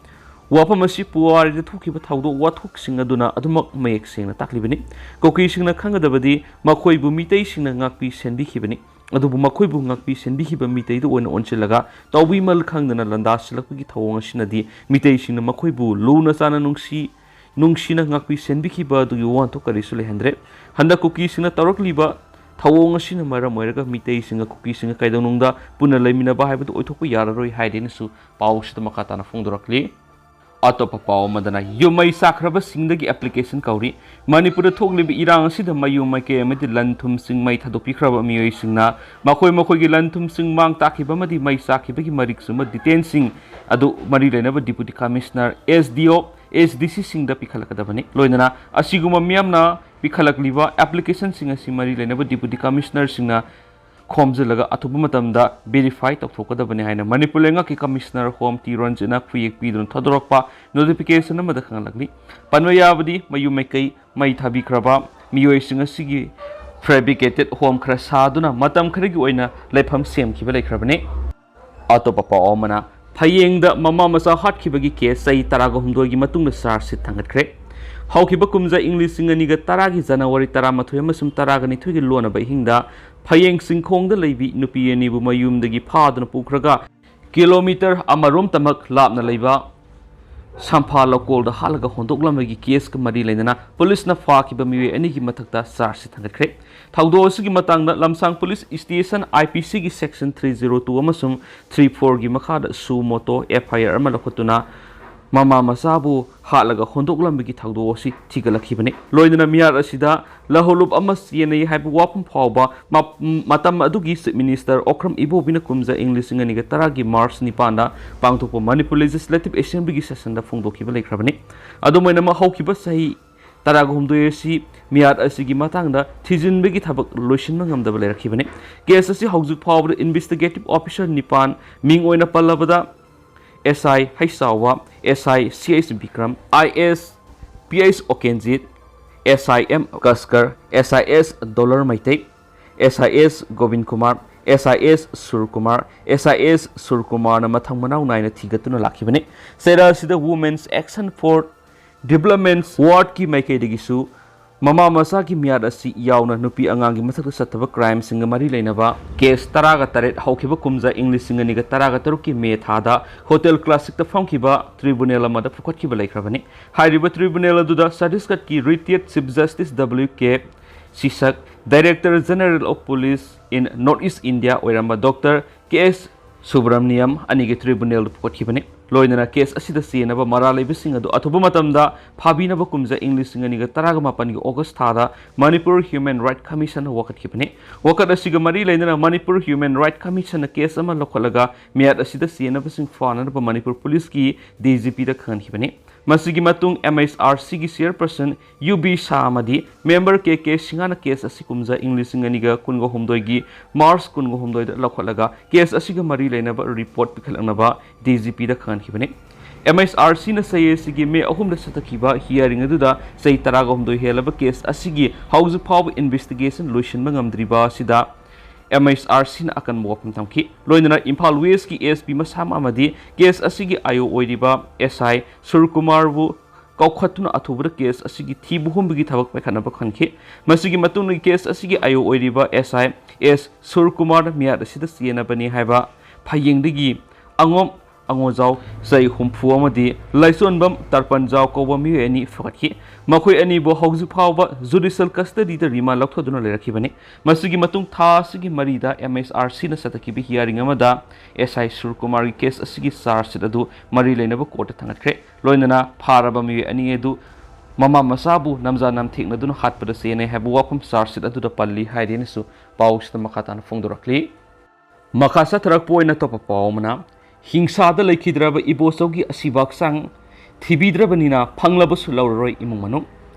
ꯋꯥꯐꯝ ꯑꯁꯤ ꯄꯨꯋꯥꯔꯤꯗ ꯊꯣꯛꯈꯤꯕ ꯊꯧꯗꯣꯛ ꯋꯥꯊꯣꯛꯁꯤꯡ ꯑꯗꯨꯅ ꯑꯗꯨꯃꯛ ꯃꯌꯦꯛ ꯁꯦꯡꯅ ꯇꯥꯛꯂꯤꯕꯅꯤ꯫ ꯀꯨꯀꯤꯁꯤꯡꯅ ꯈꯪꯒꯗꯕꯗꯤ ꯃꯈꯣꯏꯕꯨ ꯃꯤꯇꯩꯁꯤꯡꯅ ꯉꯥꯛꯄꯤ ꯁꯦꯟꯕꯤꯈꯤꯕꯅꯤ꯫ ꯑꯗꯨꯕꯨ ꯃꯈꯣꯏꯕꯨ ꯉꯥꯛꯄꯤ ꯁꯦꯟꯕꯤꯈꯤꯕ ꯃꯤꯇꯩꯗ ꯑꯣꯏꯅ ꯑꯣꯟꯁꯤꯜꯂꯒ ꯇꯧꯕꯤꯃꯜ ꯈꯪꯗꯅ ꯂꯥꯟꯗꯥꯁꯤꯜꯂꯛꯄꯒꯤ ꯊꯧꯑꯣꯡ ꯑꯁꯤꯅꯗꯤ ꯃꯤꯇꯩꯁꯤꯡꯅ ꯃꯈꯣꯏꯕꯨ ꯂꯨꯅ ꯆꯥꯟꯅ ꯅꯨꯡꯁꯤ, ꯅꯨꯡꯁꯤꯅ ꯉꯥꯛꯄꯤ ꯁꯦꯟꯕꯤꯈꯤꯕ ꯑꯗꯨꯒꯤ ꯋꯥꯍꯟꯊꯣꯛ ꯀꯔꯤꯁꯨ ꯂꯩꯍꯟꯗ꯭ꯔꯦ꯫ ꯍꯟꯗꯛ ꯀꯨꯀꯤꯁꯤꯡꯅ ꯇꯧꯔꯛꯂꯤꯕ ꯊꯧꯑꯣꯡ ꯑꯁꯤꯅ ꯃꯔꯝ ꯑꯣꯏꯔꯒ ꯃꯤꯇꯩꯁꯤꯡꯒ ꯀꯨꯀꯤꯁꯤꯡꯒ ꯀꯩꯗꯧꯅꯨꯡꯗ ꯄꯨꯟꯅ ꯂꯩꯃꯤꯟꯅꯕ ꯍꯥꯏꯕꯗꯨ ꯑꯣꯏꯊꯣꯛꯄ ꯌꯥꯔꯔꯣꯏ ꯍꯥꯏꯗꯦꯅꯁꯨ ꯄꯥꯎꯁꯤꯗ ꯃꯈꯥ ꯇꯥꯅ ꯐꯣꯡꯗꯣꯔꯛꯂꯤ꯫ ꯑꯇꯣꯞꯄ ꯄꯥꯎ ꯑꯃꯗꯅ ꯌꯨꯝ ꯃꯩ ꯆꯥꯛꯈ꯭ꯔꯕꯁꯤꯡꯗꯒꯤ application ꯀꯧꯔꯤ꯫ ꯃꯅꯤꯄꯨꯔꯗ ꯊꯣꯛꯂꯤꯕ ꯏꯔꯥꯡ ꯑꯁꯤꯗ ꯃꯌꯨꯝ ꯃꯩꯀꯩ ꯑꯃꯗꯤ ꯂꯟ ꯊꯨꯝꯁꯤꯡ ꯃꯩ ꯊꯥꯗꯣꯛꯄꯤꯈ꯭ꯔꯕ ꯃꯤꯑꯣꯏꯁꯤꯡꯅ ꯃꯈꯣꯏ ꯃꯈꯣꯏꯒꯤ ꯂꯟ ꯊꯨꯝꯁꯤꯡ ꯃꯥꯡ ꯇꯥꯛꯈꯤꯕ ꯑꯃꯗꯤ ꯃꯩ ꯆꯥꯛꯈꯤꯕꯒꯤ ꯃꯔꯤꯛ ꯆꯨꯝꯕ detailꯁꯤꯡ ꯑꯗꯨ ꯃꯔꯤ ꯂꯩꯅꯕ Deputy Commissioner, S D O, S D Cꯁꯤꯡꯗ ꯄꯤꯈꯠꯂꯛꯀꯗꯕꯅꯤ꯫ ꯂꯣꯏꯅꯅ ꯑꯁꯤꯒꯨꯝꯕ ꯃꯤꯌꯥꯝꯅ ꯄꯤꯈꯠꯂꯛꯂꯤꯕ applicationꯁꯤꯡ ꯑꯁꯤ ꯃꯔꯤ ꯂꯩꯅꯕ Deputy Commissionerꯁꯤꯡꯅ ꯈꯣꯝꯖꯤꯜꯂꯒ ꯑꯊꯨꯕ ꯃꯇꯝꯗ verify ꯇꯧꯊꯣꯛꯀꯗꯕꯅꯤ ꯍꯥꯏꯅ ꯃꯅꯤꯄꯨꯔ ꯂꯩꯉꯥꯛꯀꯤ Commissioner Home ꯇꯤ ꯔꯟꯖꯤꯠꯅ ꯈꯨꯌꯦꯛ ꯄꯤꯗꯨꯅ ꯊꯥꯗꯣꯔꯛꯄ notification ꯑꯃꯗ ꯈꯪꯍꯜꯂꯛꯂꯤ꯫ ꯄꯟꯕ ꯌꯥꯕꯗꯤ ꯃꯌꯨꯝ ꯃꯩꯀꯩ ꯃꯩ ꯊꯥꯕꯤꯈ꯭ꯔꯕ ꯃꯤꯑꯣꯏꯁꯤꯡ ꯑꯁꯤꯒꯤ fabricated home ꯈꯔ ꯁꯥꯗꯨꯅ ꯃꯇꯝ ꯈꯔꯒꯤ ꯑꯣꯏꯅ ꯂꯩꯐꯝ ꯁꯦꯝꯈꯤꯕ ꯂꯩꯈ꯭ꯔꯕꯅꯤ꯫ ꯑꯇꯣꯞꯄ ꯄꯥꯎ ꯑꯃꯅ, ꯐꯌꯦꯡꯗ ꯃꯃꯥ ꯃꯆꯥ ꯍꯥꯠꯈꯤꯕꯒꯤ case ꯆꯍꯤ ꯇꯔꯥꯒ ꯍꯨꯝꯗꯣꯏꯒꯤ ꯃꯇꯨꯡꯗ charge sheet ꯊꯥꯡꯒꯠꯈ꯭ꯔꯦ꯫ ꯍꯧꯈꯤꯕ ꯀꯨꯝꯖꯥ ꯏꯪ ꯂꯤꯁꯤꯡ ꯑꯅꯤꯒ ꯇꯔꯥꯒꯤ ꯖꯅꯋꯥꯔꯤ ꯇꯔꯥꯃꯥꯊꯣꯏ ꯑꯃꯁꯨꯡ ꯇꯔꯥꯒ ꯅꯤꯊꯣꯏꯒꯤ ꯂꯣꯟꯅꯕ ꯑꯍꯤꯡꯗ ꯐꯌꯦꯡ ꯆꯤꯡꯈꯣꯡꯗ ꯂꯩꯕꯤ ꯅꯨꯄꯤ ꯑꯅꯤꯕꯨ ꯃꯌꯨꯝꯗꯒꯤ ꯐꯥꯗꯨꯅ ꯄꯨꯈ꯭ꯔꯒ ꯀꯤꯂꯣꯃꯤꯇꯔ ꯑꯃꯔꯣꯝꯇꯃꯛ ꯂꯥꯞꯅ ꯂꯩꯕ ꯁꯝꯐꯥ ꯂꯧꯀꯣꯜꯗ ꯍꯥꯠꯂꯒ ꯍꯣꯟꯗꯣꯛꯂꯝꯕꯒꯤ caseꯀ ꯃꯔꯤ ꯂꯩꯅꯅ ꯄꯨꯂꯤꯁꯅ ꯐꯥꯈꯤꯕ ꯃꯤꯑꯣꯏ ꯑꯅꯤꯒꯤ ꯃꯊꯛꯇ charge sheet ꯊꯥꯡꯒꯠꯈ꯭ꯔꯦ꯫ ꯊꯧꯗꯣꯛ ꯑꯁꯤꯒꯤ ꯃꯇꯥꯡꯗ ꯂꯝꯁꯥꯡ police station I P Cꯒꯤ section three zero two ꯑꯃꯁꯨꯡ three fourꯒꯤ ꯃꯈꯥꯗ suo motu F I R ꯑꯃ ꯂꯧꯈꯠꯇꯨꯅ ꯃꯃꯥ ꯃꯆꯥꯕꯨ ꯍꯥꯠꯂꯒ ꯍꯣꯟꯗꯣꯛꯂꯝꯕꯒꯤ ꯊꯧꯗꯣꯛ ꯑꯁꯤ ꯊꯤꯒꯠꯂꯛꯈꯤꯕꯅꯤ꯫ ꯂꯣꯏꯅꯅ ꯃꯤꯍꯥꯠ ꯑꯁꯤꯗ ꯂꯍꯧꯂꯨꯞ ꯑꯃ ꯆꯦꯟꯅꯩ ꯍꯥꯏꯕ ꯋꯥꯐꯝ ꯐꯥꯎꯕ ꯃ-, ꯃꯇꯝ ꯑꯗꯨꯒꯤ Chief Minister ꯑꯣꯀ꯭ꯔꯝ ꯏꯕꯣꯕꯤꯅ ꯀꯨꯝꯖꯥ ꯏꯪ ꯂꯤꯁꯤꯡ ꯑꯅꯤꯒ ꯇꯔꯥꯒꯤ March ꯅꯤꯄꯥꯟꯗ ꯄꯥꯡꯊꯣꯛꯄ ꯃꯅꯤꯄꯨꯔ Legislative Assemblyꯒꯤ sessionꯗ ꯐꯣꯡꯗꯣꯛꯈꯤꯕ ꯂꯩꯈ꯭ꯔꯕꯅꯤ꯫ ꯑꯗꯨꯝ ꯑꯣꯏꯅꯃꯛ, ꯍꯧꯈꯤꯕ ꯆꯍꯤ ꯇꯔꯥꯒ ꯍꯨꯝꯗꯣꯏ ꯑꯁꯤ ꯃꯤꯌꯥꯠ ꯑꯁꯤꯒꯤ ꯃꯇꯥꯡꯗ ꯊꯤꯖꯤꯟꯕꯒꯤ ꯊꯕꯛ ꯂꯣꯏꯁꯤꯟꯕ ꯉꯝꯗꯕ ꯂꯩꯔꯛꯈꯤꯕꯅꯤ꯫ ꯀꯦꯁ ꯑꯁꯤ ꯍꯧꯖꯤꯛ ꯐꯥꯎꯕꯗ ꯏꯟꯚꯦꯁꯇꯤꯒꯦꯇꯤꯚ ꯑꯣꯐꯤꯁꯥꯔ ꯅꯤꯄꯥꯟ, ꯃꯤꯡ ꯑꯣꯏꯅ ꯄꯜꯂꯕꯗ ꯑꯦꯁ ꯑꯥꯏ ꯍꯩꯁꯥꯎꯕ, S I C H Bikram, I S P H Okenjit, S I M Kaskar, S I S Dolar Meitei, S I S Gobin Kumar, S I S Surkumar, S I S ꯁꯨꯔꯀꯨꯃꯥꯔꯅ ꯃꯊꯪ ꯃꯅꯥꯎ ꯅꯥꯏꯅ ꯊꯤꯒꯠꯇꯨꯅ ꯂꯥꯛꯈꯤꯕꯅꯤ꯫ ꯆꯩꯔꯥ ꯑꯁꯤꯗ Women's Action for Development Awardꯀꯤ ꯃꯥꯏꯀꯩꯗꯒꯤꯁꯨ ꯃꯃꯥ ꯃꯆꯥꯒꯤ ꯃꯤꯌꯥꯠ ꯑꯁꯤ ꯌꯥꯎꯅ ꯅꯨꯄꯤ ꯑꯉꯥꯡꯒꯤ ꯃꯊꯛꯇ ꯆꯠꯊꯕ crimeꯁꯤꯡꯒ ꯃꯔꯤ ꯂꯩꯅꯕ ꯀꯦꯁ ꯇꯔꯥꯒ ꯇꯔꯦꯠ ꯍꯧꯈꯤꯕ ꯀꯨꯝꯖꯥ ꯏꯪ ꯂꯤꯁꯤꯡ ꯑꯅꯤꯒ ꯇꯔꯥꯒ ꯇꯔꯨꯛꯀꯤ ꯃꯦ ꯊꯥꯗ Hotel Classicꯇ ꯐꯝꯈꯤꯕ tribunal ꯑꯃꯗ ꯄꯨꯈꯠꯈꯤꯕ ꯂꯩꯈ꯭ꯔꯕꯅꯤ꯫ ꯍꯥꯏꯔꯤꯕ tribunal ꯑꯗꯨꯗ ꯆꯇꯤꯁꯒꯔꯀꯤ retired Chief Justice W K ꯁꯤꯁꯛ, Director General of Police in North East India ꯑꯣꯏꯔꯝꯕ ꯗꯣꯛꯇꯔ ꯀꯦ ꯑꯦꯁ ꯁꯨꯕ꯭ꯔꯃꯅꯤꯌꯝ ꯑꯅꯤꯒꯤ tribunalꯗ ꯄꯨꯈꯠꯈꯤꯕꯅꯤ꯫ ꯂꯣꯏꯅꯅ ꯀꯦꯁ ꯑꯁꯤꯗ ꯆꯦꯟꯅꯕ ꯃꯔꯥꯜ ꯂꯩꯕꯁꯤꯡ ꯑꯗꯨ ꯑꯊꯨꯕ ꯃꯇꯝꯗ ꯐꯥꯕꯤꯅꯕ ꯀꯨꯝꯖꯥ ꯏꯪ ꯂꯤꯁꯤꯡ ꯑꯅꯤꯒ ꯇꯔꯥꯒ ꯃꯥꯄꯟꯒꯤ ꯑꯣꯒꯁ ꯊꯥꯗ ꯃꯅꯤꯄꯨꯔ Human Right Commissionꯅ ꯋꯥꯀꯠꯈꯤꯕꯅꯤ꯫ ꯋꯥꯀꯠ ꯑꯁꯤꯒ ꯃꯔꯤ ꯂꯩꯅꯅ ꯃꯅꯤꯄꯨꯔ Human Right Commissionꯅ ꯀꯦꯁ ꯑꯃ ꯂꯧꯈꯠꯂꯒ ꯃꯤꯌꯥꯠ ꯑꯁꯤꯗ ꯆꯦꯟꯅꯕꯁꯤꯡ ꯐꯥꯅꯅꯕ ꯃꯅꯤꯄꯨꯔ ꯄꯨꯂꯤꯁꯀꯤ ꯗꯤ ꯖꯤ ꯄꯤꯗ ꯈꯪꯍꯟꯈꯤꯕꯅꯤ꯫ ꯃꯁꯤꯒꯤ ꯃꯇꯨꯡ ꯑꯦꯝ ꯑꯩꯆ ꯑꯥꯔ ꯁꯤꯒꯤ chairperson ꯌꯨ ꯕꯤ ꯁꯥ ꯑꯃꯗꯤ member ꯀꯦ ꯀꯦ ꯁꯤꯡꯍꯅ ꯀꯦꯁ ꯑꯁꯤ ꯀꯨꯝꯖꯥ ꯏꯪ ꯂꯤꯁꯤꯡ ꯑꯅꯤꯒ ꯀꯨꯟꯒ ꯍꯨꯝꯗꯣꯏꯒꯤ ꯃꯥꯔꯆ ꯀꯨꯟꯒ ꯍꯨꯝꯗꯣꯏꯗ ꯂꯧꯈꯠꯂꯒ ꯀꯦꯁ ꯑꯁꯤꯒ ꯃꯔꯤ ꯂꯩꯅꯕ ꯔꯤꯄꯣꯔꯠ ꯄꯤꯈꯠꯂꯛꯅꯕ ꯗꯤ ꯖꯤ ꯄꯤꯗ ꯈꯪꯍꯟꯈꯤꯕꯅꯤ꯫ ꯑꯦꯝ ꯑꯩꯆ ꯑꯥꯔ ꯁꯤꯅ ꯆꯍꯤ ꯑꯁꯤꯒꯤ ꯃꯦ ꯑꯍꯨꯝꯗ ꯆꯠꯊꯈꯤꯕ hearing ꯑꯗꯨꯗ ꯆꯍꯤ ꯇꯔꯥꯒ ꯍꯨꯝꯗꯣꯏ ꯍꯦꯜꯂꯕ ꯀꯦꯁ ꯑꯁꯤꯒꯤ ꯍꯧꯖꯤꯛ ꯐꯥꯎꯕ investigation ꯂꯣꯏꯁꯤꯟꯕ ꯉꯝꯗ꯭ꯔꯤꯕ ꯑꯁꯤꯗ ꯑꯦꯝ ꯑꯩꯆ ꯑꯥꯔ ꯁꯤꯅ ꯑꯀꯟꯕ ꯋꯥꯐꯝ ꯊꯝꯈꯤ꯫ ꯂꯣꯏꯅꯅ ꯏꯝꯐꯥꯜ ꯋꯦꯁꯀꯤ ꯑꯦꯁ ꯄꯤ ꯃꯁꯥ ꯑꯃꯗꯤ ꯀꯦꯁ ꯑꯁꯤꯒꯤ ꯑꯥꯏ ꯑꯣ ꯑꯣꯏꯔꯤꯕ ꯑꯦꯁ ꯑꯥꯏ ꯁꯨꯔꯀꯨꯃꯥꯔꯕꯨ ꯀꯧꯈꯠꯇꯨꯅ ꯑꯊꯨꯕꯗ ꯀꯦꯁ ꯑꯁꯤꯒꯤ ꯊꯤꯕ ꯍꯨꯝꯕꯒꯤ ꯊꯕꯛ ꯄꯥꯏꯈꯠꯅꯕ ꯈꯟꯈꯤ꯫ ꯃꯁꯤꯒꯤ ꯃꯇꯨꯡꯗ ꯀꯦꯁ ꯑꯁꯤꯒꯤ ꯑꯥꯏ ꯑꯣ ꯑꯣꯏꯔꯤꯕ ꯑꯦꯁ ꯑꯥꯏ ꯑꯦꯁ ꯁꯨꯔꯀꯨꯃꯥꯔ ꯃꯤꯌꯥꯠ ꯑꯁꯤꯗ ꯆꯦꯟꯅꯕꯅꯤ ꯍꯥꯏꯕ ꯐꯌꯦꯡꯗꯒꯤ ꯑꯉꯣꯝ ꯑꯉꯣꯖꯥꯎ ꯆꯍꯤ ꯍꯨꯝꯐꯨ ꯑꯃꯗꯤ ꯂꯥꯏꯆꯣꯟꯕꯝ ꯇꯔꯄꯟꯖꯥꯎ ꯀꯧꯕ ꯃꯤꯑꯣꯏ ꯑꯅꯤ ꯐꯒꯠꯈꯤ꯫ ꯃꯈꯣꯏ ꯑꯅꯤꯕꯨ ꯍꯧꯖꯤꯛ ꯐꯥꯎꯕ judicial custodyꯗ remand ꯂꯧꯊꯣꯛꯗꯨꯅ ꯂꯩꯔꯛꯈꯤꯕꯅꯤ꯫ ꯃꯁꯤꯒꯤ ꯃꯇꯨꯡ ꯊꯥ ꯑꯁꯤꯒꯤ ꯃꯔꯤꯗ ꯑꯦꯝ ꯑꯩꯆ ꯑꯥꯔ ꯁꯤꯅ ꯆꯠꯊꯈꯤꯕ hearing ꯑꯃꯗ ꯑꯦꯁ ꯑꯥꯏ ꯁꯨꯔꯀꯨꯃꯥꯔꯒꯤ ꯀꯦꯁ ꯑꯁꯤꯒꯤ ꯆꯥꯔꯖ ꯁꯤꯠ ꯑꯗꯨ ꯃꯔꯤ ꯂꯩꯅꯕ ꯀꯣꯔꯠꯇ ꯊꯥꯡꯒꯠꯈ꯭ꯔꯦ꯫ ꯂꯣꯏꯅꯅ ꯐꯥꯔꯕ ꯃꯤꯑꯣꯏ ꯑꯅꯤ ꯑꯗꯨ ꯃꯃꯥ ꯃꯆꯥꯕꯨ ꯅꯝꯖꯥ ꯅꯝꯊꯦꯛꯅꯗꯨꯅ ꯍꯥꯠꯄꯗ ꯆꯦꯟꯅꯩ ꯍꯥꯏꯕ ꯋꯥꯐꯝ ꯆꯥꯔꯖ ꯁꯤꯠ ꯑꯗꯨꯗ ꯄꯜꯂꯤ ꯍꯥꯏꯔꯤꯅꯁꯨ ꯄꯥꯎꯁꯤꯗ ꯃꯈꯥ ꯇꯥꯅ ꯐꯣꯡꯗꯣꯔꯛꯂꯤ꯫ ꯃꯈꯥ ꯆꯠꯊꯔꯛꯄ ꯑꯣꯏꯅ ꯑꯇꯣꯞꯄ ꯄꯥꯎ ꯑꯃꯅ, ꯍꯤꯡꯁꯥꯗ ꯂꯩꯈꯤꯗ꯭ꯔꯕ ꯏꯕꯣꯆꯧꯒꯤ ꯑꯁꯤꯕ ꯍꯛꯆꯥꯡ ꯊꯤꯕꯤꯗ꯭ꯔꯕꯅꯤꯅ ꯐꯪꯂꯕꯁꯨ ꯂꯧꯔꯔꯣꯏ ꯏꯃꯨꯡ ꯃꯅꯨꯡ꯫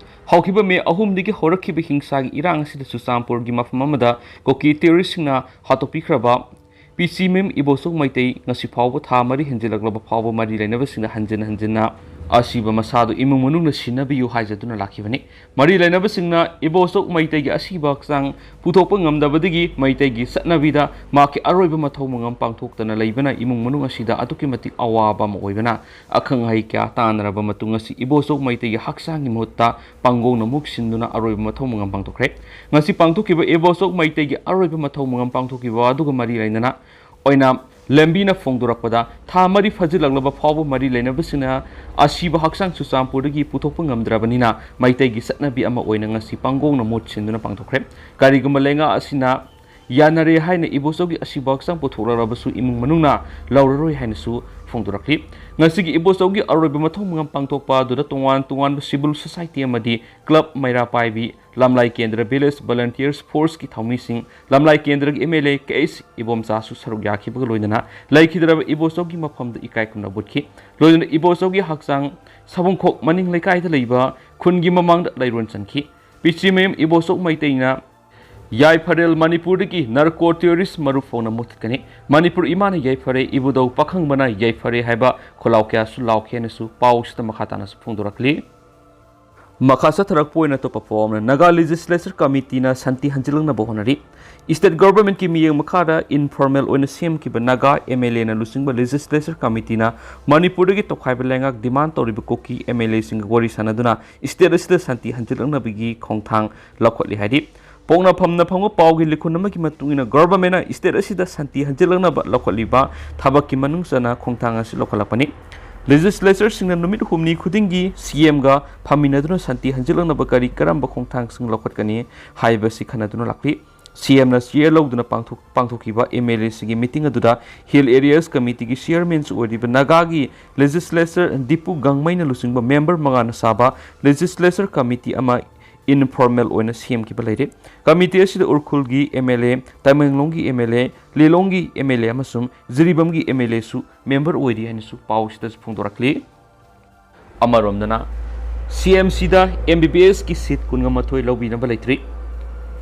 ꯍꯧꯈꯤꯕ ꯃꯦ ꯑꯍꯨꯝꯗꯒꯤ ꯍꯧꯔꯛꯈꯤꯕ ꯍꯤꯡꯁꯥꯒꯤ ꯏꯔꯥꯡ ꯑꯁꯤꯗ ꯆꯨꯔꯆꯥꯟꯄꯨꯔꯒꯤ ꯃꯐꯝ ꯑꯃꯗ ꯀꯨꯀꯤ ꯇꯦꯔꯣꯔꯤꯁꯁꯤꯡꯅ ꯍꯥꯠꯇꯣꯛꯄꯤꯈ꯭ꯔꯕ ꯄꯤꯆꯤꯃꯌꯨꯝ ꯏꯕꯣꯆꯧ ꯃꯩꯇꯩ ꯉꯁꯤ ꯐꯥꯎꯕ ꯊꯥ ꯃꯔꯤ ꯍꯦꯟꯖꯤꯜꯂꯛꯂꯕ ꯐꯥꯎꯕ ꯃꯔꯤ ꯂꯩꯅꯕꯁꯤꯡꯅ ꯍꯟꯖꯤꯟ ꯍꯟꯖꯤꯟꯅ ꯑꯁꯤꯕ ꯃꯁꯥꯗꯨ ꯏꯃꯨꯡ ꯃꯅꯨꯡꯅ ꯁꯤꯟꯅꯕꯤꯌꯨ ꯍꯥꯏꯖꯗꯨꯅ ꯂꯥꯛꯈꯤꯕꯅꯤ꯫ ꯃꯔꯤ ꯂꯩꯅꯕꯁꯤꯡꯅ ꯏꯕꯣꯆꯧ ꯃꯩꯇꯩꯒꯤ ꯑꯁꯤꯕ ꯍꯛꯆꯥꯡ ꯄꯨꯊꯣꯛꯄ ꯉꯝꯗꯕꯗꯒꯤ ꯃꯩꯇꯩꯒꯤ ꯆꯠꯅꯕꯤꯗ ꯃꯍꯥꯛꯀꯤ ꯑꯔꯣꯏꯕ ꯃꯊꯧ ꯃꯉꯝ ꯄꯥꯡꯊꯣꯛꯇꯅ ꯂꯩꯕꯅ ꯏꯃꯨꯡ ꯃꯅꯨꯡ ꯑꯁꯤꯗ ꯑꯗꯨꯛꯀꯤ ꯃꯇꯤꯛ ꯑꯋꯥꯕ ꯑꯃ ꯑꯣꯏꯕꯅ ꯑꯈꯪ ꯑꯍꯩ ꯀꯌꯥ ꯇꯥꯟꯅꯔꯕ ꯃꯇꯨꯡ ꯉꯁꯤ ꯏꯕꯣꯆꯧ ꯃꯩꯇꯩꯒꯤ ꯍꯛꯆꯥꯡꯒꯤ ꯃꯍꯨꯠꯇ ꯄꯥꯡꯒꯣꯡꯅ ꯃꯍꯨꯠ ꯁꯤꯟꯗꯨꯅ ꯑꯔꯣꯏꯕ ꯃꯊꯧ ꯃꯉꯝ ꯄꯥꯡꯊꯣꯛꯈ꯭ꯔꯦ꯫ ꯉꯁꯤ ꯄꯥꯡꯊꯣꯛꯈꯤꯕ ꯏꯕꯣꯆꯧ ꯃꯩꯇꯩꯒꯤ ꯑꯔꯣꯏꯕ ꯃꯊꯧ ꯃꯉꯝ ꯄꯥꯡꯊꯣꯛꯈꯤꯕ ꯑꯗꯨꯒ ꯃꯔꯤ ꯂꯩꯅꯅ ꯑꯣꯏꯅ ꯂꯝꯕꯤꯅ ꯐꯣꯡꯗꯣꯔꯛꯄꯗ ꯊꯥ ꯃꯔꯤ ꯐꯥꯖꯤꯜꯂꯛꯂꯕ ꯐꯥꯎꯕ ꯃꯔꯤ ꯂꯩꯅꯕꯁꯤꯡꯅ ꯑꯁꯤꯕ ꯍꯛꯆꯥꯡ ꯆꯨꯔꯆꯥꯟꯄꯨꯔꯗꯒꯤ ꯄꯨꯊꯣꯛꯄ ꯉꯝꯗ꯭ꯔꯕꯅꯤꯅ ꯃꯩꯇꯩꯒꯤ ꯆꯠꯅꯕꯤ ꯑꯃ ꯑꯣꯏꯅ ꯉꯁꯤ ꯄꯥꯡꯒꯣꯡꯅ ꯃꯍꯨꯠ ꯁꯤꯟꯗꯨꯅ ꯄꯥꯡꯊꯣꯛꯈ꯭ꯔꯦ꯫ ꯀꯔꯤꯒꯨꯝꯕ ꯂꯩꯉꯥꯛ ꯑꯁꯤꯅ ꯌꯥꯅꯔꯦ ꯍꯥꯏꯅ ꯏꯕꯣꯆꯧꯒꯤ ꯑꯁꯤꯕ ꯍꯛꯆꯥꯡ ꯄꯨꯊꯣꯛꯂꯛꯂꯕꯁꯨ ꯏꯃꯨꯡ ꯃꯅꯨꯡꯅ ꯂꯧꯔꯔꯣꯏ ꯍꯥꯏꯅꯁꯨ ꯐꯣꯡꯗꯣꯔꯛꯂꯤ꯫ ꯉꯁꯤꯒꯤ ꯏꯕꯣꯆꯧꯒꯤ ꯑꯔꯣꯏꯕ ꯃꯊꯧ ꯃꯉꯝ ꯄꯥꯡꯊꯣꯛꯄ ꯑꯗꯨꯗ ꯇꯣꯉꯥꯟ ꯇꯣꯉꯥꯟꯕ civil society ꯑꯃꯗꯤ club, ꯃꯩꯔꯥ ꯄꯥꯏꯕꯤ, ꯂꯝꯂꯥꯏ ꯀꯦꯟꯗ꯭ꯔ village volunteers forceꯀꯤ ꯊꯧꯃꯤꯁꯤꯡ, ꯂꯝꯂꯥꯏ ꯀꯦꯟꯗ꯭ꯔꯒꯤ MLA ꯀꯦ ꯑꯩꯆ ꯏꯕꯣꯝꯆꯥꯁꯨ ꯁꯔꯨꯛ ꯌꯥꯈꯤꯕꯒ ꯂꯣꯏꯅꯅ ꯂꯩꯈꯤꯗ꯭ꯔꯕ ꯏꯕꯣꯆꯧꯒꯤ ꯃꯐꯝꯗ ꯏꯀꯥꯏ ꯈꯨꯝꯅꯕ ꯎꯠꯈꯤ꯫ ꯂꯣꯏꯅꯅ ꯏꯕꯣꯆꯧꯒꯤ ꯍꯛꯆꯥꯡ ꯁꯥꯕꯨꯡꯈꯣꯛ ꯃꯅꯤꯡ ꯂꯩꯀꯥꯏꯗ ꯂꯩꯕ ꯈꯨꯟꯒꯤ ꯃꯃꯥꯡꯗ ꯂꯩꯔꯣꯟ ꯆꯟꯈꯤ꯫ ꯄꯤꯆꯤꯃꯌꯨꯝ ꯏꯕꯣꯆꯧ ꯃꯩꯇꯩꯅ ꯌꯥꯏꯐꯔꯦꯜ ꯃꯅꯤꯄꯨꯔꯗꯒꯤ narco terrorist ꯃꯔꯨꯞ ꯐꯥꯎꯅ ꯃꯨꯊꯠꯀꯅꯤ꯫ ꯃꯅꯤꯄꯨꯔ ꯏꯃꯥꯅ ꯌꯥꯏꯐꯔꯦ, ꯏꯕꯨꯙꯧ ꯄꯥꯈꯪꯕꯅ ꯌꯥꯏꯐꯔꯦ ꯍꯥꯏꯕ ꯈꯣꯜꯂꯥꯎ ꯀꯌꯥꯁꯨ ꯂꯥꯎꯈꯤ ꯍꯥꯏꯅꯁꯨ ꯄꯥꯎꯁꯤꯗ ꯃꯈꯥ ꯇꯥꯅꯁꯨ ꯐꯣꯡꯗꯣꯔꯛꯂꯤ꯫ ꯃꯈꯥ ꯆꯠꯊꯔꯛꯄ ꯑꯣꯏꯅ ꯑꯇꯣꯞꯄ ꯄꯥꯎ ꯑꯃꯅ ꯅꯥꯒꯥ Legislature Committeeꯅ ꯁꯥꯟꯇꯤ ꯍꯟꯖꯤꯜꯂꯛꯅꯕ ꯍꯣꯠꯅꯔꯤ꯫ State Governmentꯀꯤ ꯃꯤꯠꯌꯦꯡ ꯃꯈꯥꯗ informal ꯑꯣꯏꯅ ꯁꯦꯝꯈꯤꯕ ꯅꯥꯒꯥ MLAꯅ ꯂꯨꯆꯤꯡꯕ Legislature Committeeꯅ ꯃꯅꯤꯄꯨꯔꯗꯒꯤ ꯇꯣꯈꯥꯏꯕ ꯂꯩꯉꯥꯛ demand ꯇꯧꯔꯤꯕ ꯀꯨꯀꯤ MLAꯁꯤꯡꯒ ꯋꯥꯔꯤ ꯁꯥꯟꯅꯗꯨꯅ state ꯑꯁꯤꯗ ꯁꯥꯟꯇꯤ ꯍꯟꯖꯤꯜꯂꯛꯅꯕꯒꯤ ꯈꯣꯡꯊꯥꯡ ꯂꯧꯈꯠꯂꯤ ꯍꯥꯏꯔꯤ꯫ ꯄꯣꯛꯅꯐꯝꯅ ꯐꯪꯕ ꯄꯥꯎꯒꯤ ꯂꯤꯈꯨꯟ ꯑꯃꯒꯤ ꯃꯇꯨꯡ ꯏꯟꯅ, governmentꯅ state ꯑꯁꯤꯗ ꯁꯥꯟꯇꯤ ꯍꯟꯖꯤꯜꯂꯛꯅꯕ ꯂꯧꯈꯠꯂꯤꯕ ꯊꯕꯛꯀꯤ ꯃꯅꯨꯡ ꯆꯟꯅ ꯈꯣꯡꯊꯥꯡ ꯑꯁꯤ ꯂꯧꯈꯠꯂꯛꯄꯅꯤ꯫ Legislatureꯁꯤꯡꯅ ꯅꯨꯃꯤꯠ ꯍꯨꯝꯅꯤ ꯈꯨꯗꯤꯡꯒꯤ CMꯒ ꯐꯝꯃꯤꯟꯅꯗꯨꯅ ꯁꯥꯟꯇꯤ ꯍꯟꯖꯤꯜꯂꯛꯅꯕ ꯀꯔꯤ ꯀꯔꯝꯕ ꯈꯣꯡꯊꯥꯡꯁꯤꯡ ꯂꯧꯈꯠꯀꯅꯤ ꯍꯥꯏꯕꯁꯤ ꯈꯟꯅꯗꯨꯅ ꯂꯥꯛꯂꯤ꯫ CMꯅ chair ꯂꯧꯗꯨꯅ ꯄꯥꯡꯊꯣꯛ-, ꯄꯥꯡꯊꯣꯛꯈꯤꯕ MLAꯁꯤꯡꯒꯤ meeting ꯑꯗꯨꯗ Hill Areas Committeeꯒꯤ chairmanꯁꯨ ꯑꯣꯏꯔꯤꯕ ꯅꯥꯒꯥꯒꯤ Legislature ꯗꯤꯄꯨ ꯒꯥꯡꯃꯩꯅ ꯂꯨꯆꯤꯡꯕ member ꯃꯉꯥꯅ ꯁꯥꯕ Legislature Committee ꯑꯃ informal ꯑꯣꯏꯅ ꯁꯦꯝꯈꯤꯕ ꯂꯩꯔꯦ꯫ Committee ꯑꯁꯤꯗ ꯎꯔꯈꯨꯜꯒꯤ MLA, ꯇꯃꯦꯡꯂꯣꯡꯒꯤ MLA, ꯂꯤꯂꯣꯡꯒꯤ MLA ꯑꯃꯁꯨꯡ ꯖꯤꯔꯤꯕꯥꯝꯒꯤ MLAꯁꯨ member ꯑꯣꯏꯔꯤ ꯍꯥꯏꯅꯁꯨ ꯄꯥꯎꯁꯤꯗꯁꯨ ꯐꯣꯡꯗꯣꯔꯛꯂꯤ꯫ ꯑꯃꯔꯣꯝꯗꯅ, ꯁꯤ ꯑꯦꯝ ꯁꯤꯗ ꯑꯦꯝ ꯕꯤ ꯕꯤ ꯑꯦꯁꯀꯤ ꯁꯤꯠ ꯀꯨꯟꯒ ꯃꯥꯊꯣꯏ ꯂꯧꯕꯤꯅꯕ ꯂꯩꯇ꯭ꯔꯤ꯫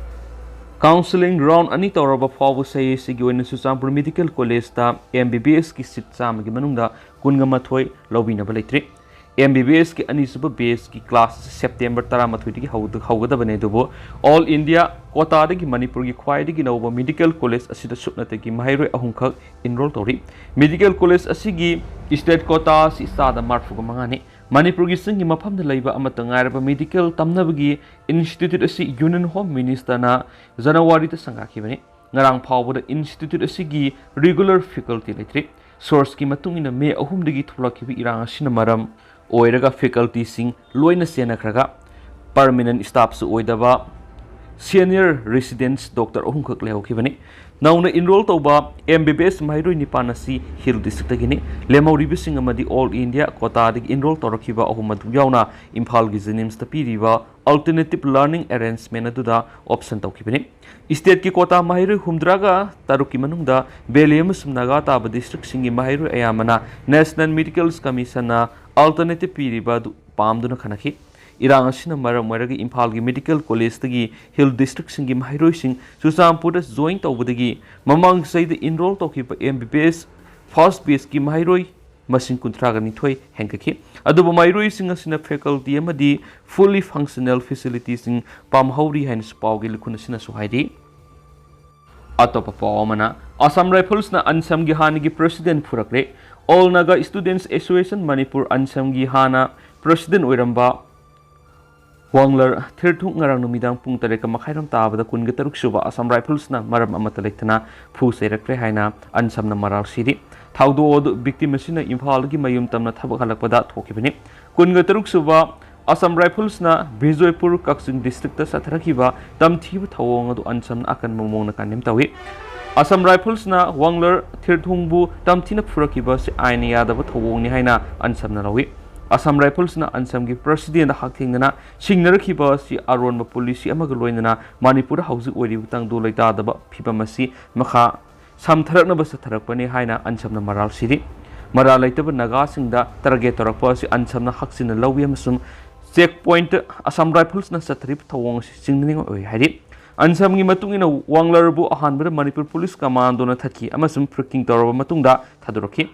ꯀꯥꯎꯟꯁꯤꯂꯤꯡ ꯔꯥꯎꯟ ꯑꯅꯤ ꯇꯧꯔꯕ ꯐꯥꯎꯕ ꯁꯤ ꯑꯦꯁ ꯁꯤꯒꯤ ꯑꯣꯏꯅ ꯆꯨꯔꯆꯥꯟꯄꯨꯔ ꯃꯦꯗꯤꯀꯦꯜ ꯀꯣꯂꯦꯖꯇ ꯑꯦꯝ ꯕꯤ ꯕꯤ ꯑꯦꯁꯀꯤ ꯁꯤꯠ ꯆꯥꯝꯃꯒꯤ ꯃꯅꯨꯡꯗ ꯀꯨꯟꯒ ꯃꯥꯊꯣꯏ ꯂꯧꯕꯤꯅꯕ ꯂꯩꯇ꯭ꯔꯤ꯫ ꯑꯦꯝ ꯕꯤ ꯕꯤ ꯑꯦꯁꯀꯤ ꯑꯅꯤꯁꯨꯕ ꯕꯦꯁꯀꯤ ꯀ꯭ꯂꯥꯁ ꯑꯁꯤ ꯁꯦꯞꯇꯦꯝꯕꯔ ꯇꯔꯥꯃꯥꯊꯣꯏꯗꯒꯤ ꯍꯧꯒꯗꯕꯅꯤ, ꯑꯗꯨꯕꯨ ꯑꯣꯜ ꯏꯟꯗꯤꯌꯥ ꯀꯣꯇꯥꯗꯒꯤ ꯃꯅꯤꯄꯨꯔꯒꯤ ꯈ꯭ꯋꯥꯏꯗꯒꯤ ꯅꯧꯕ ꯃꯦꯗꯤꯀꯦꯜ ꯀꯣꯂꯦꯖ ꯑꯁꯤꯗ ꯁꯨꯞꯅꯇꯒꯤ ꯃꯍꯩꯔꯣꯏ ꯑꯍꯨꯝꯈꯛ ꯏꯟꯔꯣꯜ ꯇꯧꯔꯤ꯫ ꯃꯦꯗꯤꯀꯦꯜ ꯀꯣꯂꯦꯖ ꯑꯁꯤꯒꯤ ꯁ꯭ꯇꯦꯠ ꯀꯣꯇꯥ ꯑꯁꯤ ꯆꯥꯗ ꯃꯔꯤꯐꯨꯒ ꯃꯉꯥꯅꯤ꯫ ꯃꯅꯤꯄꯨꯔꯒꯤ ꯆꯤꯡꯒꯤ ꯃꯐꯝꯗ ꯂꯩꯕ ꯑꯃꯠꯇ ꯉꯥꯏꯔꯕ ꯃꯦꯗꯤꯀꯦꯜ ꯇꯝꯅꯕꯒꯤ ꯏꯟꯁꯇꯤꯇ꯭ꯌꯨꯠ ꯑꯁꯤ ꯌꯨꯅꯤꯌꯟ ꯍꯣꯝ ꯃꯤꯅꯤꯁꯇꯔꯅ ꯖꯅꯋꯥꯔꯤꯗ ꯁꯪꯒꯥꯈꯤꯕꯅꯤ꯫ ꯉꯔꯥꯡ ꯐꯥꯎꯕꯗ ꯏꯟꯁꯇꯤꯇ꯭ꯌꯨꯠ ꯑꯁꯤꯒꯤ ꯔꯤꯒꯨꯂꯔ ꯐꯦꯀꯜꯇꯤ ꯂꯩꯇ꯭ꯔꯤ꯫ ꯁꯣꯔꯁꯀꯤ ꯃꯇꯨꯡ ꯏꯟꯅ, ꯃꯦ ꯑꯍꯨꯝꯗꯒꯤ ꯊꯣꯛꯂꯛꯈꯤꯕ ꯏꯔꯥꯡ ꯑꯁꯤꯅ ꯃꯔꯝ ꯑꯣꯏꯔꯒ ꯐꯦꯀꯜꯇꯤꯁꯤꯡ ꯂꯣꯏꯅ ꯆꯦꯟꯅꯈ꯭ꯔꯒ, ꯄꯔꯃꯤꯅꯦꯟ ꯁ꯭ꯇꯥꯐꯁꯨ ꯑꯣꯏꯗꯕ ꯁꯦꯅꯤꯌꯔ ꯔꯦꯁꯤꯗꯦꯟꯁ ꯗꯣꯛꯇꯔ ꯑꯍꯨꯝꯈꯛ ꯂꯩꯍꯧꯈꯤꯕꯅꯤ꯫ ꯅꯧꯅ ꯏꯟꯔꯣꯜ ꯇꯧꯕ ꯑꯦꯝ ꯕꯤ ꯕꯤ ꯑꯦꯁ ꯃꯍꯩꯔꯣꯏ ꯅꯤꯄꯥꯟ ꯑꯁꯤ ꯍꯤꯜ ꯗꯤꯁꯇ꯭ꯔꯤꯛꯇꯒꯤꯅꯤ꯫ ꯂꯦꯝꯍꯧꯔꯤꯕꯁꯤꯡ ꯑꯃꯗꯤ ꯑꯣꯜ ꯏꯟꯗꯤꯌꯥ ꯀꯣꯇꯥꯗꯒꯤ ꯏꯟꯔꯣꯜ ꯇꯧꯔꯛꯈꯤꯕ ꯑꯍꯨꯝ ꯑꯗꯨ ꯌꯥꯎꯅ ꯏꯝꯐꯥꯜꯒꯤ ꯖꯦꯅꯤꯝꯁꯇ ꯄꯤꯔꯤꯕ ꯑꯜꯇꯔꯅꯦꯇꯤꯚ ꯂꯔꯅꯤꯡ ꯑꯦꯔꯦꯟꯖꯃꯦꯟ ꯑꯗꯨꯗ ꯑꯣꯞꯁꯟ ꯇꯧꯈꯤꯕꯅꯤ꯫ ꯁ꯭ꯇꯦꯠꯀꯤ ꯀꯣꯇꯥ ꯃꯍꯩꯔꯣꯏ ꯍꯨꯝꯗ꯭ꯔꯥꯒ ꯇꯔꯨꯛꯀꯤ ꯃꯅꯨꯡꯗ ꯚꯦꯂꯤ ꯑꯃꯁꯨꯡ ꯅꯥꯒꯥ ꯇꯥꯕ ꯗꯤꯁꯇ꯭ꯔꯤꯛꯁꯤꯡꯒꯤ ꯃꯍꯩꯔꯣꯏ ꯑꯌꯥꯝꯕꯅ ꯅꯦꯁꯅꯦꯜ ꯃꯦꯗꯤꯀꯦꯜ ꯀꯃꯤꯁꯟꯅ ꯑꯜꯇꯔꯅꯦꯇꯤꯚ ꯄꯤꯔꯤꯕ ꯑꯗꯨ ꯄꯥꯝꯗꯨꯅ ꯈꯟꯅꯈꯤ꯫ ꯏꯔꯥꯡ ꯑꯁꯤꯅ ꯃꯔꯝ ꯑꯣꯏꯔꯒ ꯏꯝꯐꯥꯜꯒꯤ ꯃꯦꯗꯤꯀꯦꯜ ꯀꯣꯂꯦꯖꯇꯒꯤ ꯍꯤꯜ ꯗꯤꯁꯇ꯭ꯔꯤꯛꯁꯤꯡꯒꯤ ꯃꯍꯩꯔꯣꯏꯁꯤꯡ ꯆꯨꯔꯆꯥꯟꯄꯨꯔꯗ ꯖꯣꯏꯟ ꯇꯧꯕꯗꯒꯤ ꯃꯃꯥꯡ ꯆꯍꯤꯗ ꯏꯟꯔꯣꯜ ꯇꯧꯈꯤꯕ ꯑꯦꯝ ꯕꯤ ꯕꯤ ꯑꯦꯁ ꯐꯥꯔꯁ ꯕꯦꯆꯀꯤ ꯃꯍꯩꯔꯣꯏ ꯃꯁꯤꯡ ꯀꯨꯟꯊ꯭ꯔꯥꯒ ꯅꯤꯊꯣꯏ ꯍꯦꯟꯒꯠꯈꯤ꯫ ꯑꯗꯨꯕꯨ ꯃꯍꯩꯔꯣꯏꯁꯤꯡ ꯑꯁꯤꯅ ꯐꯦꯀꯜꯇꯤ ꯑꯃꯗꯤ ꯐꯨꯜꯂꯤ ꯐꯪꯁꯅꯦꯜ ꯐꯦꯁꯤꯂꯤꯇꯤꯁꯤꯡ ꯄꯥꯝꯍꯧꯔꯤ ꯍꯥꯏꯅꯁꯨ ꯄꯥꯎꯒꯤ ꯂꯤꯈꯨꯟ ꯑꯁꯤꯅꯁꯨ ꯍꯥꯏꯔꯤ꯫ ꯑꯇꯣꯞꯄ ꯄꯥꯎ ꯑꯃꯅ, ꯑꯁꯥꯝ ꯔꯥꯏꯐꯜꯁꯅ ꯑꯟꯁꯝꯒꯤ ꯍꯥꯟꯅꯒꯤ ꯄ꯭ꯔꯦꯁꯤꯗꯦꯟꯠ ꯐꯨꯔꯛꯂꯦ꯫ All Naga students association Manipur, ꯑꯟꯁꯝꯒꯤ ꯍꯥꯟꯅ ꯄ꯭ꯔꯦꯁꯤꯗꯦꯟꯠ ꯑꯣꯏꯔꯝꯕ ꯋꯥꯡꯂꯔ ꯊꯤꯔꯊꯨꯡ ꯉꯔꯥꯡ ꯅꯨꯃꯤꯗꯥꯡ ꯄꯨꯡ ꯇꯔꯦꯠꯀ ꯃꯈꯥꯏꯔꯣꯝ ꯇꯥꯕꯗ ꯀꯨꯟꯒ ꯇꯔꯨꯛ ꯁꯨꯕ ꯑꯁꯥꯝ ꯔꯥꯏꯐꯜꯁꯅ ꯃꯔꯝ ꯑꯃꯠꯇ ꯂꯩꯇꯅ ꯐꯨ ꯆꯩꯔꯛꯈ꯭ꯔꯦ ꯍꯥꯏꯅ ꯑꯟꯁꯝꯅ ꯃꯔꯥꯜ ꯁꯤꯔꯤ꯫ ꯊꯧꯗꯣꯛ ꯑꯗꯨ ꯚꯤꯛꯇꯤꯝ ꯑꯁꯤꯅ ꯏꯝꯐꯥꯜꯗꯒꯤ ꯃꯌꯨꯝ ꯇꯝꯅ ꯊꯕꯛ ꯍꯜꯂꯛꯄꯗ ꯊꯣꯛꯈꯤꯕꯅꯤ꯫ ꯀꯨꯟꯒ ꯇꯔꯨꯛ ꯁꯨꯕ ꯑꯁꯥꯝ ꯔꯥꯏꯐꯜꯁꯅ ꯕꯤꯖꯣꯏꯄꯨꯔ ꯀꯛꯆꯤꯡ ꯗꯤꯁꯇ꯭ꯔꯤꯛꯇ ꯆꯠꯊꯔꯛꯈꯤꯕ ꯇꯝꯊꯤꯕ ꯊꯧꯑꯣꯡ ꯑꯗꯨ ꯑꯟꯁꯝꯅ ꯑꯀꯟꯕ ꯃꯑꯣꯡꯗ ꯀꯟꯗꯦꯝ ꯇꯧꯏ꯫ ꯑꯁꯥꯝ ꯔꯥꯏꯐꯜꯁꯅ ꯋꯥꯡꯂꯔ ꯊꯤꯔꯊꯨꯡꯕꯨ ꯇꯝꯊꯤꯅ ꯐꯨꯔꯛꯈꯤꯕ ꯑꯁꯤ ꯑꯥꯏꯟꯅ ꯌꯥꯗꯕ ꯊꯧꯑꯣꯡꯅꯤ ꯍꯥꯏꯅ ꯑꯟꯁꯝꯅ ꯂꯧꯏ꯫ ꯑꯁꯥꯝ ꯔꯥꯏꯐꯜꯁꯅ ꯑꯟꯁꯝꯒꯤ ꯄ꯭ꯔꯦꯁꯤꯗꯦꯟꯠ ꯍꯛꯊꯦꯡꯅꯅ ꯁꯤꯡꯅꯔꯛꯈꯤꯕ ꯑꯁꯤ ꯑꯔꯣꯟꯕ ꯄꯣꯂꯤꯁꯤ ꯑꯃꯒ ꯂꯣꯏꯅꯅ ꯃꯅꯤꯄꯨꯔꯗ ꯍꯧꯖꯤꯛ ꯑꯣꯏꯔꯤꯕ ꯇꯪꯗꯨ ꯂꯩꯇꯥꯗꯕ ꯐꯤꯕꯝ ꯑꯁꯤ ꯃꯈꯥ ꯁꯝꯊꯔꯛꯅꯕ ꯆꯠꯊꯔꯛꯄꯅꯤ ꯍꯥꯏꯅ ꯑꯟꯁꯝꯅ ꯃꯔꯥꯜ ꯁꯤꯔꯤ꯫ ꯃꯔꯥꯜ ꯂꯩꯇꯕ ꯅꯥꯒꯥꯁꯤꯡꯗ ꯇꯥꯔꯒꯦꯠ ꯇꯧꯔꯛꯄ ꯑꯁꯤ ꯑꯟꯁꯝꯅ ꯍꯛꯆꯤꯟꯅ ꯂꯧꯏ ꯑꯃꯁꯨꯡ ꯆꯦꯛ ꯄꯣꯏꯟꯠꯇ ꯑꯁꯥꯝ ꯔꯥꯏꯐꯜꯁꯅ ꯆꯠꯊꯔꯤꯕ ꯊꯧꯑꯣꯡ ꯑꯁꯤ ꯆꯤꯡꯅꯅꯤꯡꯉꯥꯏ ꯑꯣꯏ ꯍꯥꯏꯔꯤ꯫ ꯑꯟꯁꯝꯒꯤ ꯃꯇꯨꯡ ꯏꯟꯅ ꯋꯥꯡꯂꯔꯕꯨ ꯑꯍꯥꯟꯕꯗ ꯃꯅꯤꯄꯨꯔ ꯄꯨꯂꯤꯁ ꯀꯃꯥꯟꯗꯣꯅ ꯊꯠꯈꯤ ꯑꯃꯁꯨꯡ ꯐ꯭ꯔꯤꯀꯤꯡ ꯇꯧꯔꯕ ꯃꯇꯨꯡꯗ ꯊꯥꯗꯣꯔꯛꯈꯤ꯫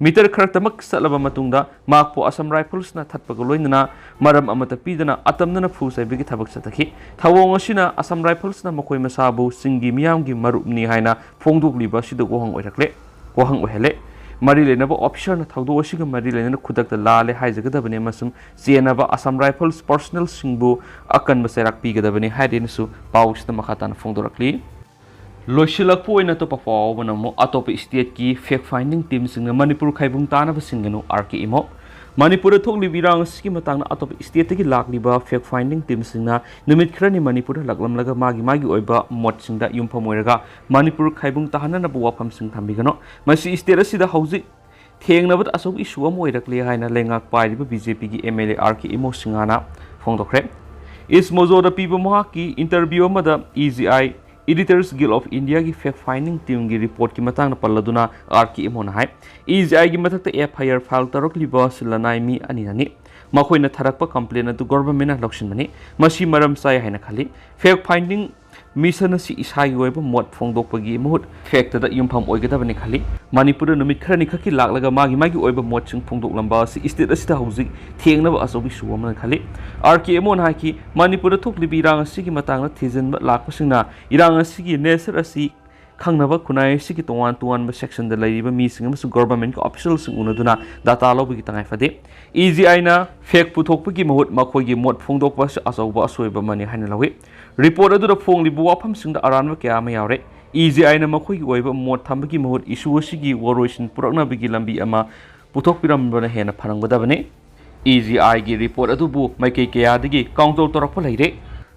ꯃꯤꯇꯔ ꯈꯔꯇꯃꯛ ꯆꯠꯂꯕ ꯃꯇꯨꯡꯗ ꯃꯍꯥꯛꯄꯨ ꯑꯁꯥꯝ ꯔꯥꯏꯐꯜꯁꯅ ꯊꯠꯄꯒ ꯂꯣꯏꯅꯅ ꯃꯔꯝ ꯑꯃꯠꯇ ꯄꯤꯗꯅ ꯑꯇꯝꯅꯅ ꯐꯨ ꯆꯩꯕꯒꯤ ꯊꯕꯛ ꯆꯠꯊꯈꯤ꯫ ꯊꯧꯑꯣꯡ ꯑꯁꯤꯅ ꯑꯁꯥꯝ ꯔꯥꯏꯐꯜꯁꯅ ꯃꯈꯣꯏ ꯃꯁꯥꯕꯨ ꯆꯤꯡꯒꯤ ꯃꯤꯌꯥꯝꯒꯤ ꯃꯔꯨꯞꯅꯤ ꯍꯥꯏꯅ ꯐꯣꯡꯗꯣꯛꯂꯤꯕ ꯑꯁꯤꯗ ꯋꯥꯍꯪ ꯑꯣꯏꯔꯛꯂꯦ꯫ ꯋꯥꯍꯪ ꯑꯣꯏꯍꯜꯂꯦ꯫ ꯃꯔꯤ ꯂꯩꯅꯕ ꯑꯣꯐꯤꯁꯔꯅ ꯊꯧꯗꯣꯛ ꯑꯁꯤꯒ ꯃꯔꯤ ꯂꯩꯅꯅ ꯈꯨꯗꯛꯇ ꯂꯥꯜꯂꯦ ꯍꯥꯏꯖꯒꯗꯕꯅꯤ ꯑꯃꯁꯨꯡ ꯆꯦꯟꯅꯕ ꯑꯁꯥꯝ ꯔꯥꯏꯐꯜꯁ ꯄꯔꯁꯅꯦꯜꯁꯤꯡꯕꯨ ꯑꯀꯟꯕ ꯆꯩꯔꯥꯛ ꯄꯤꯒꯗꯕꯅꯤ ꯍꯥꯏꯔꯦꯅꯁꯨ ꯄꯥꯎꯁꯤꯗ ꯃꯈꯥ ꯇꯥꯅ ꯐꯣꯡꯗꯣꯔꯛꯂꯤ꯫ ꯂꯣꯏꯁꯤꯜꯂꯛꯄ ꯑꯣꯏꯅ ꯑꯇꯣꯞꯄ ꯄꯥꯎ ꯑꯃꯅ ꯑꯃꯨꯛ ꯑꯇꯣꯞꯄ ꯁ꯭ꯇꯦꯠꯀꯤ ꯐꯦꯛ ꯐꯥꯏꯟꯗꯤꯡ ꯇꯤꯝꯁꯤꯡꯅ ꯃꯅꯤꯄꯨꯔ ꯈꯥꯏꯕꯨꯡ ꯇꯥꯅꯕ ꯁꯤꯡꯒꯅꯨ, ꯑꯥꯔ ꯀꯦ ꯏꯃꯣ꯫ ꯃꯅꯤꯄꯨꯔꯗ ꯊꯣꯛꯂꯤꯕ ꯏꯔꯥꯡ ꯑꯁꯤꯒꯤ ꯃꯇꯥꯡꯗ ꯑꯇꯣꯞꯄ ꯁ꯭ꯇꯦꯠꯇꯒꯤ ꯂꯥꯛꯂꯤꯕ ꯐꯦꯛ ꯐꯥꯏꯟꯗꯤꯡ ꯇꯤꯝꯁꯤꯡꯅ ꯅꯨꯃꯤꯠ ꯈꯔꯅꯤ ꯃꯅꯤꯄꯨꯔꯗ ꯂꯥꯛꯂꯝꯂꯒ ꯃꯥꯒꯤ ꯃꯥꯒꯤ ꯑꯣꯏꯕ ꯃꯣꯠꯁꯤꯡꯗ ꯌꯨꯝꯐꯝ ꯑꯣꯏꯔꯒ ꯃꯅꯤꯄꯨꯔ ꯈꯥꯏꯕꯨꯡ ꯇꯥꯍꯟꯅꯅꯕ ꯋꯥꯐꯝꯁꯤꯡ ꯊꯝꯕꯤꯒꯅꯨ꯫ ꯃꯁꯤ ꯁ꯭ꯇꯦꯠ ꯑꯁꯤꯗ ꯍꯧꯖꯤꯛ ꯊꯦꯡꯅꯕꯗ ꯑꯆꯧꯕ ꯏꯁꯨ ꯑꯃ ꯑꯣꯏꯔꯛꯂꯦ ꯍꯥꯏꯅ ꯂꯩꯉꯥꯛ ꯄꯥꯏꯔꯤꯕ ꯕꯤ ꯖꯦ ꯄꯤꯒꯤ ꯑꯦꯝ ꯑꯦꯜ ꯑꯦ ꯑꯥꯔ ꯀꯦ ꯏꯃꯣ ꯁꯤꯡꯍꯅ ꯐꯣꯡꯗꯣꯛꯈ꯭ꯔꯦ꯫ ꯏꯁ ꯃꯣꯖꯣꯗ ꯄꯤꯕ ꯃꯍꯥꯛꯀꯤ ꯏꯟꯇꯔꯚ꯭ꯌꯨ ꯑꯃꯗ E G I, Editors Guild of Indiaꯒꯤ ꯐꯦꯛ ꯐꯥꯏꯟꯗꯤꯡ ꯇꯤꯝꯒꯤ ꯔꯤꯄꯣꯔꯠꯀꯤ ꯃꯇꯥꯡꯗ ꯄꯜꯂꯗꯨꯅ ꯑꯥꯔ ꯀꯦ ꯏꯃꯣꯅ ꯍꯥꯏ, ꯏ ꯖꯤ ꯑꯥꯏꯒꯤ ꯃꯊꯛꯇ ꯑꯦꯐ ꯑꯥꯏ ꯑꯥꯔ ꯐꯥꯏꯜ ꯇꯧꯔꯛꯂꯤꯕ ꯁꯤꯜꯂꯅꯥꯏ ꯃꯤ ꯑꯅꯤꯅꯅꯤ꯫ ꯃꯈꯣꯏꯅ ꯊꯥꯔꯛꯄ ꯀꯝꯄ꯭ꯂꯦꯟ ꯑꯗꯨ ꯒꯣꯚꯔꯟꯃꯦꯟꯠꯅ ꯂꯧꯁꯤꯟꯕꯅꯤ꯫ ꯃꯁꯤ ꯃꯔꯝ ꯆꯥꯏ ꯍꯥꯏꯅ ꯈꯜꯂꯤ꯫ ꯐꯦꯛ ꯐꯥꯏꯟꯗꯤꯡ ꯃꯤꯁꯟ ꯑꯁꯤ ꯏꯁꯥꯒꯤ ꯑꯣꯏꯕ ꯃꯣꯠ ꯐꯣꯡꯗꯣꯛꯄꯒꯤ ꯃꯍꯨꯠ ꯐꯦꯛꯇꯗ ꯌꯨꯝꯐꯝ ꯑꯣꯏꯒꯗꯕꯅꯤ ꯈꯜꯂꯤ꯫ ꯃꯅꯤꯄꯨꯔꯗ ꯅꯨꯃꯤꯠ ꯈꯔꯅꯤ ꯈꯛꯀꯤ ꯂꯥꯛꯂꯒ ꯃꯥꯒꯤ ꯃꯥꯒꯤ ꯑꯣꯏꯕ ꯃꯣꯠꯁꯤꯡ ꯐꯣꯡꯗꯣꯛꯂꯝꯕ ꯑꯁꯤ ꯁ꯭ꯇꯦꯠ ꯑꯁꯤꯗ ꯍꯧꯖꯤꯛ ꯊꯦꯡꯅꯕ ꯑꯆꯧꯕ ꯏꯁꯨ ꯑꯃꯅꯤ ꯈꯜꯂꯤ꯫ ꯑꯥꯔ ꯀꯦ ꯏꯃꯣꯅ ꯍꯥꯏꯈꯤ, ꯃꯅꯤꯄꯨꯔꯗ ꯊꯣꯛꯂꯤꯕ ꯏꯔꯥꯡ ꯑꯁꯤꯒꯤ ꯃꯇꯥꯡꯗ ꯊꯤꯖꯤꯟꯕ ꯂꯥꯛꯄꯁꯤꯡꯅ ꯏꯔꯥꯡ ꯑꯁꯤꯒꯤ ꯅꯦꯆꯔ ꯑꯁꯤ ꯈꯪꯅꯕ ꯈꯨꯟꯅꯥꯏ ꯑꯁꯤꯒꯤ ꯇꯣꯉꯥꯟ ꯇꯣꯉꯥꯟꯕ ꯁꯦꯛꯁꯟꯗ ꯂꯩꯔꯤꯕ ꯃꯤꯁꯤꯡ ꯑꯃꯁꯨꯡ ꯒꯣꯚꯔꯟꯃꯦꯟꯠꯀꯤ ꯑꯣꯐꯤꯁꯤꯌꯦꯜꯁꯤꯡ ꯎꯅꯗꯨꯅ ꯗꯥꯇꯥ ꯂꯧꯕꯒꯤ ꯇꯉꯥꯏ ꯐꯗꯦ꯫ ꯏ ꯖꯤ ꯑꯥꯏꯅ ꯐꯦꯛ ꯄꯨꯊꯣꯛꯄꯒꯤ ꯃꯍꯨꯠ ꯃꯈꯣꯏꯒꯤ ꯃꯣꯠ ꯐꯣꯡꯗꯣꯛꯄ ꯑꯁꯤ ꯑꯆꯧꯕ ꯑꯁꯣꯏꯕ ꯑꯃꯅꯤ ꯍꯥꯏꯅ ꯂꯧꯏ꯫ ꯔꯤꯄꯣꯔꯠ ꯑꯗꯨꯗ ꯐꯣꯡꯂꯤꯕ ꯋꯥꯐꯝꯁꯤꯡꯗ ꯑꯔꯥꯟꯕ ꯀꯌꯥ ꯑꯃ ꯌꯥꯎꯔꯦ꯫ ꯏ ꯖꯤ ꯑꯥꯏꯅ ꯃꯈꯣꯏꯒꯤ ꯑꯣꯏꯕ ꯃꯣꯠ ꯊꯝꯕꯒꯤ ꯃꯍꯨꯠ ꯏꯁꯨ ꯑꯁꯤꯒꯤ ꯋꯥꯔꯣꯏꯁꯤꯟ ꯄꯨꯔꯛꯅꯕꯒꯤ ꯂꯝꯕꯤ ꯑꯃ ꯄꯨꯊꯣꯛꯄꯤꯔꯝꯕꯅ ꯍꯦꯟꯅ ꯐꯔꯝꯒꯗꯕꯅꯤ꯫ ꯏ ꯖꯤ ꯑꯥꯏꯒꯤ ꯔꯤꯄꯣꯔꯠ ꯑꯗꯨꯕꯨ ꯃꯥꯏꯀꯩ ꯀꯌꯥꯗꯒꯤ ꯀꯥꯎꯟꯇꯔ ꯇꯧꯔꯛꯄ ꯂꯩꯔꯦ꯫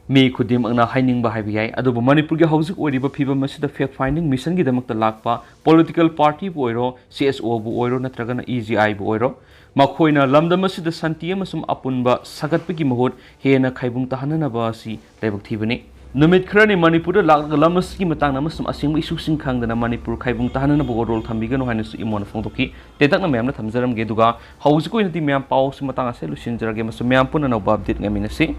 ꯃꯤ ꯈꯨꯗꯤꯡꯃꯛꯅ ꯍꯥꯏꯅꯤꯡꯕ ꯍꯥꯏꯕ ꯌꯥꯏ, ꯑꯗꯨꯕꯨ ꯃꯅꯤꯄꯨꯔꯒꯤ ꯍꯧꯖꯤꯛ ꯑꯣꯏꯔꯤꯕ ꯐꯤꯕꯝ ꯑꯁꯤꯗ ꯐꯦꯛ ꯐꯥꯏꯟꯗꯤꯡ ꯃꯤꯁꯟꯒꯤꯗꯃꯛꯇ ꯂꯥꯛꯄ ꯄꯣꯂꯤꯇꯤꯀꯦꯜ ꯄꯥꯔꯇꯤꯕꯨ ꯑꯣꯏꯔꯣ, ꯁꯤ ꯑꯦꯁ ꯑꯣꯕꯨ ꯑꯣꯏꯔꯣ, ꯅꯠꯇ꯭ꯔꯒꯅ ꯏ ꯖꯤ ꯑꯥꯏꯕꯨ ꯑꯣꯏꯔꯣ, ꯃꯈꯣꯏꯅ ꯂꯝꯗꯝ ꯑꯁꯤꯗ ꯁꯥꯟꯇꯤ ꯑꯃꯁꯨꯡ ꯑꯄꯨꯟꯕ ꯁꯥꯒꯠꯄꯒꯤ ꯃꯍꯨꯠ ꯍꯦꯟꯅ ꯈꯥꯏꯕꯨꯡ ꯇꯥꯍꯟꯅꯅꯕ ꯑꯁꯤ ꯂꯥꯏꯕꯛ ꯊꯤꯕꯅꯤ꯫ ꯅꯨꯃꯤꯠ ꯈꯔꯅꯤ ꯃꯅꯤꯄꯨꯔꯗ ꯂꯥꯛꯂꯒ ꯂꯝ ꯑꯁꯤꯒꯤ ꯃꯇꯥꯡꯗ ꯑꯃꯁꯨꯡ ꯑꯁꯦꯡꯕ ꯏꯁꯨꯁꯤꯡ ꯈꯪꯗꯅ ꯃꯅꯤꯄꯨꯔ ꯈꯥꯏꯕꯨꯡ ꯇꯥꯍꯟꯅꯅꯕ ꯋꯥꯔꯣꯜ ꯊꯝꯕꯤꯒꯅꯨ ꯍꯥꯏꯅꯁꯨ ꯏꯃꯣꯅ ꯐꯣꯡꯗꯣꯛꯈꯤ꯫ ꯇꯦꯟꯇꯛꯅ ꯃꯌꯥꯝꯅ ꯊꯝꯖꯔꯝꯒꯦ꯫ ꯑꯗꯨꯒ ꯍꯧꯖꯤꯛꯀꯤ ꯑꯣꯏꯅꯗꯤ ꯃꯌꯥꯝ ꯄꯥꯎꯁꯤ ꯃꯇꯥꯡ ꯑꯁꯤꯗ ꯂꯣꯏꯁꯤꯟꯖꯔꯒꯦ ꯑꯃꯁꯨꯡ ꯃꯌꯥꯝ ꯄꯨꯟꯅ ꯑꯅꯧꯕ update ꯉꯥꯏꯃꯤꯟꯅꯁꯤ꯫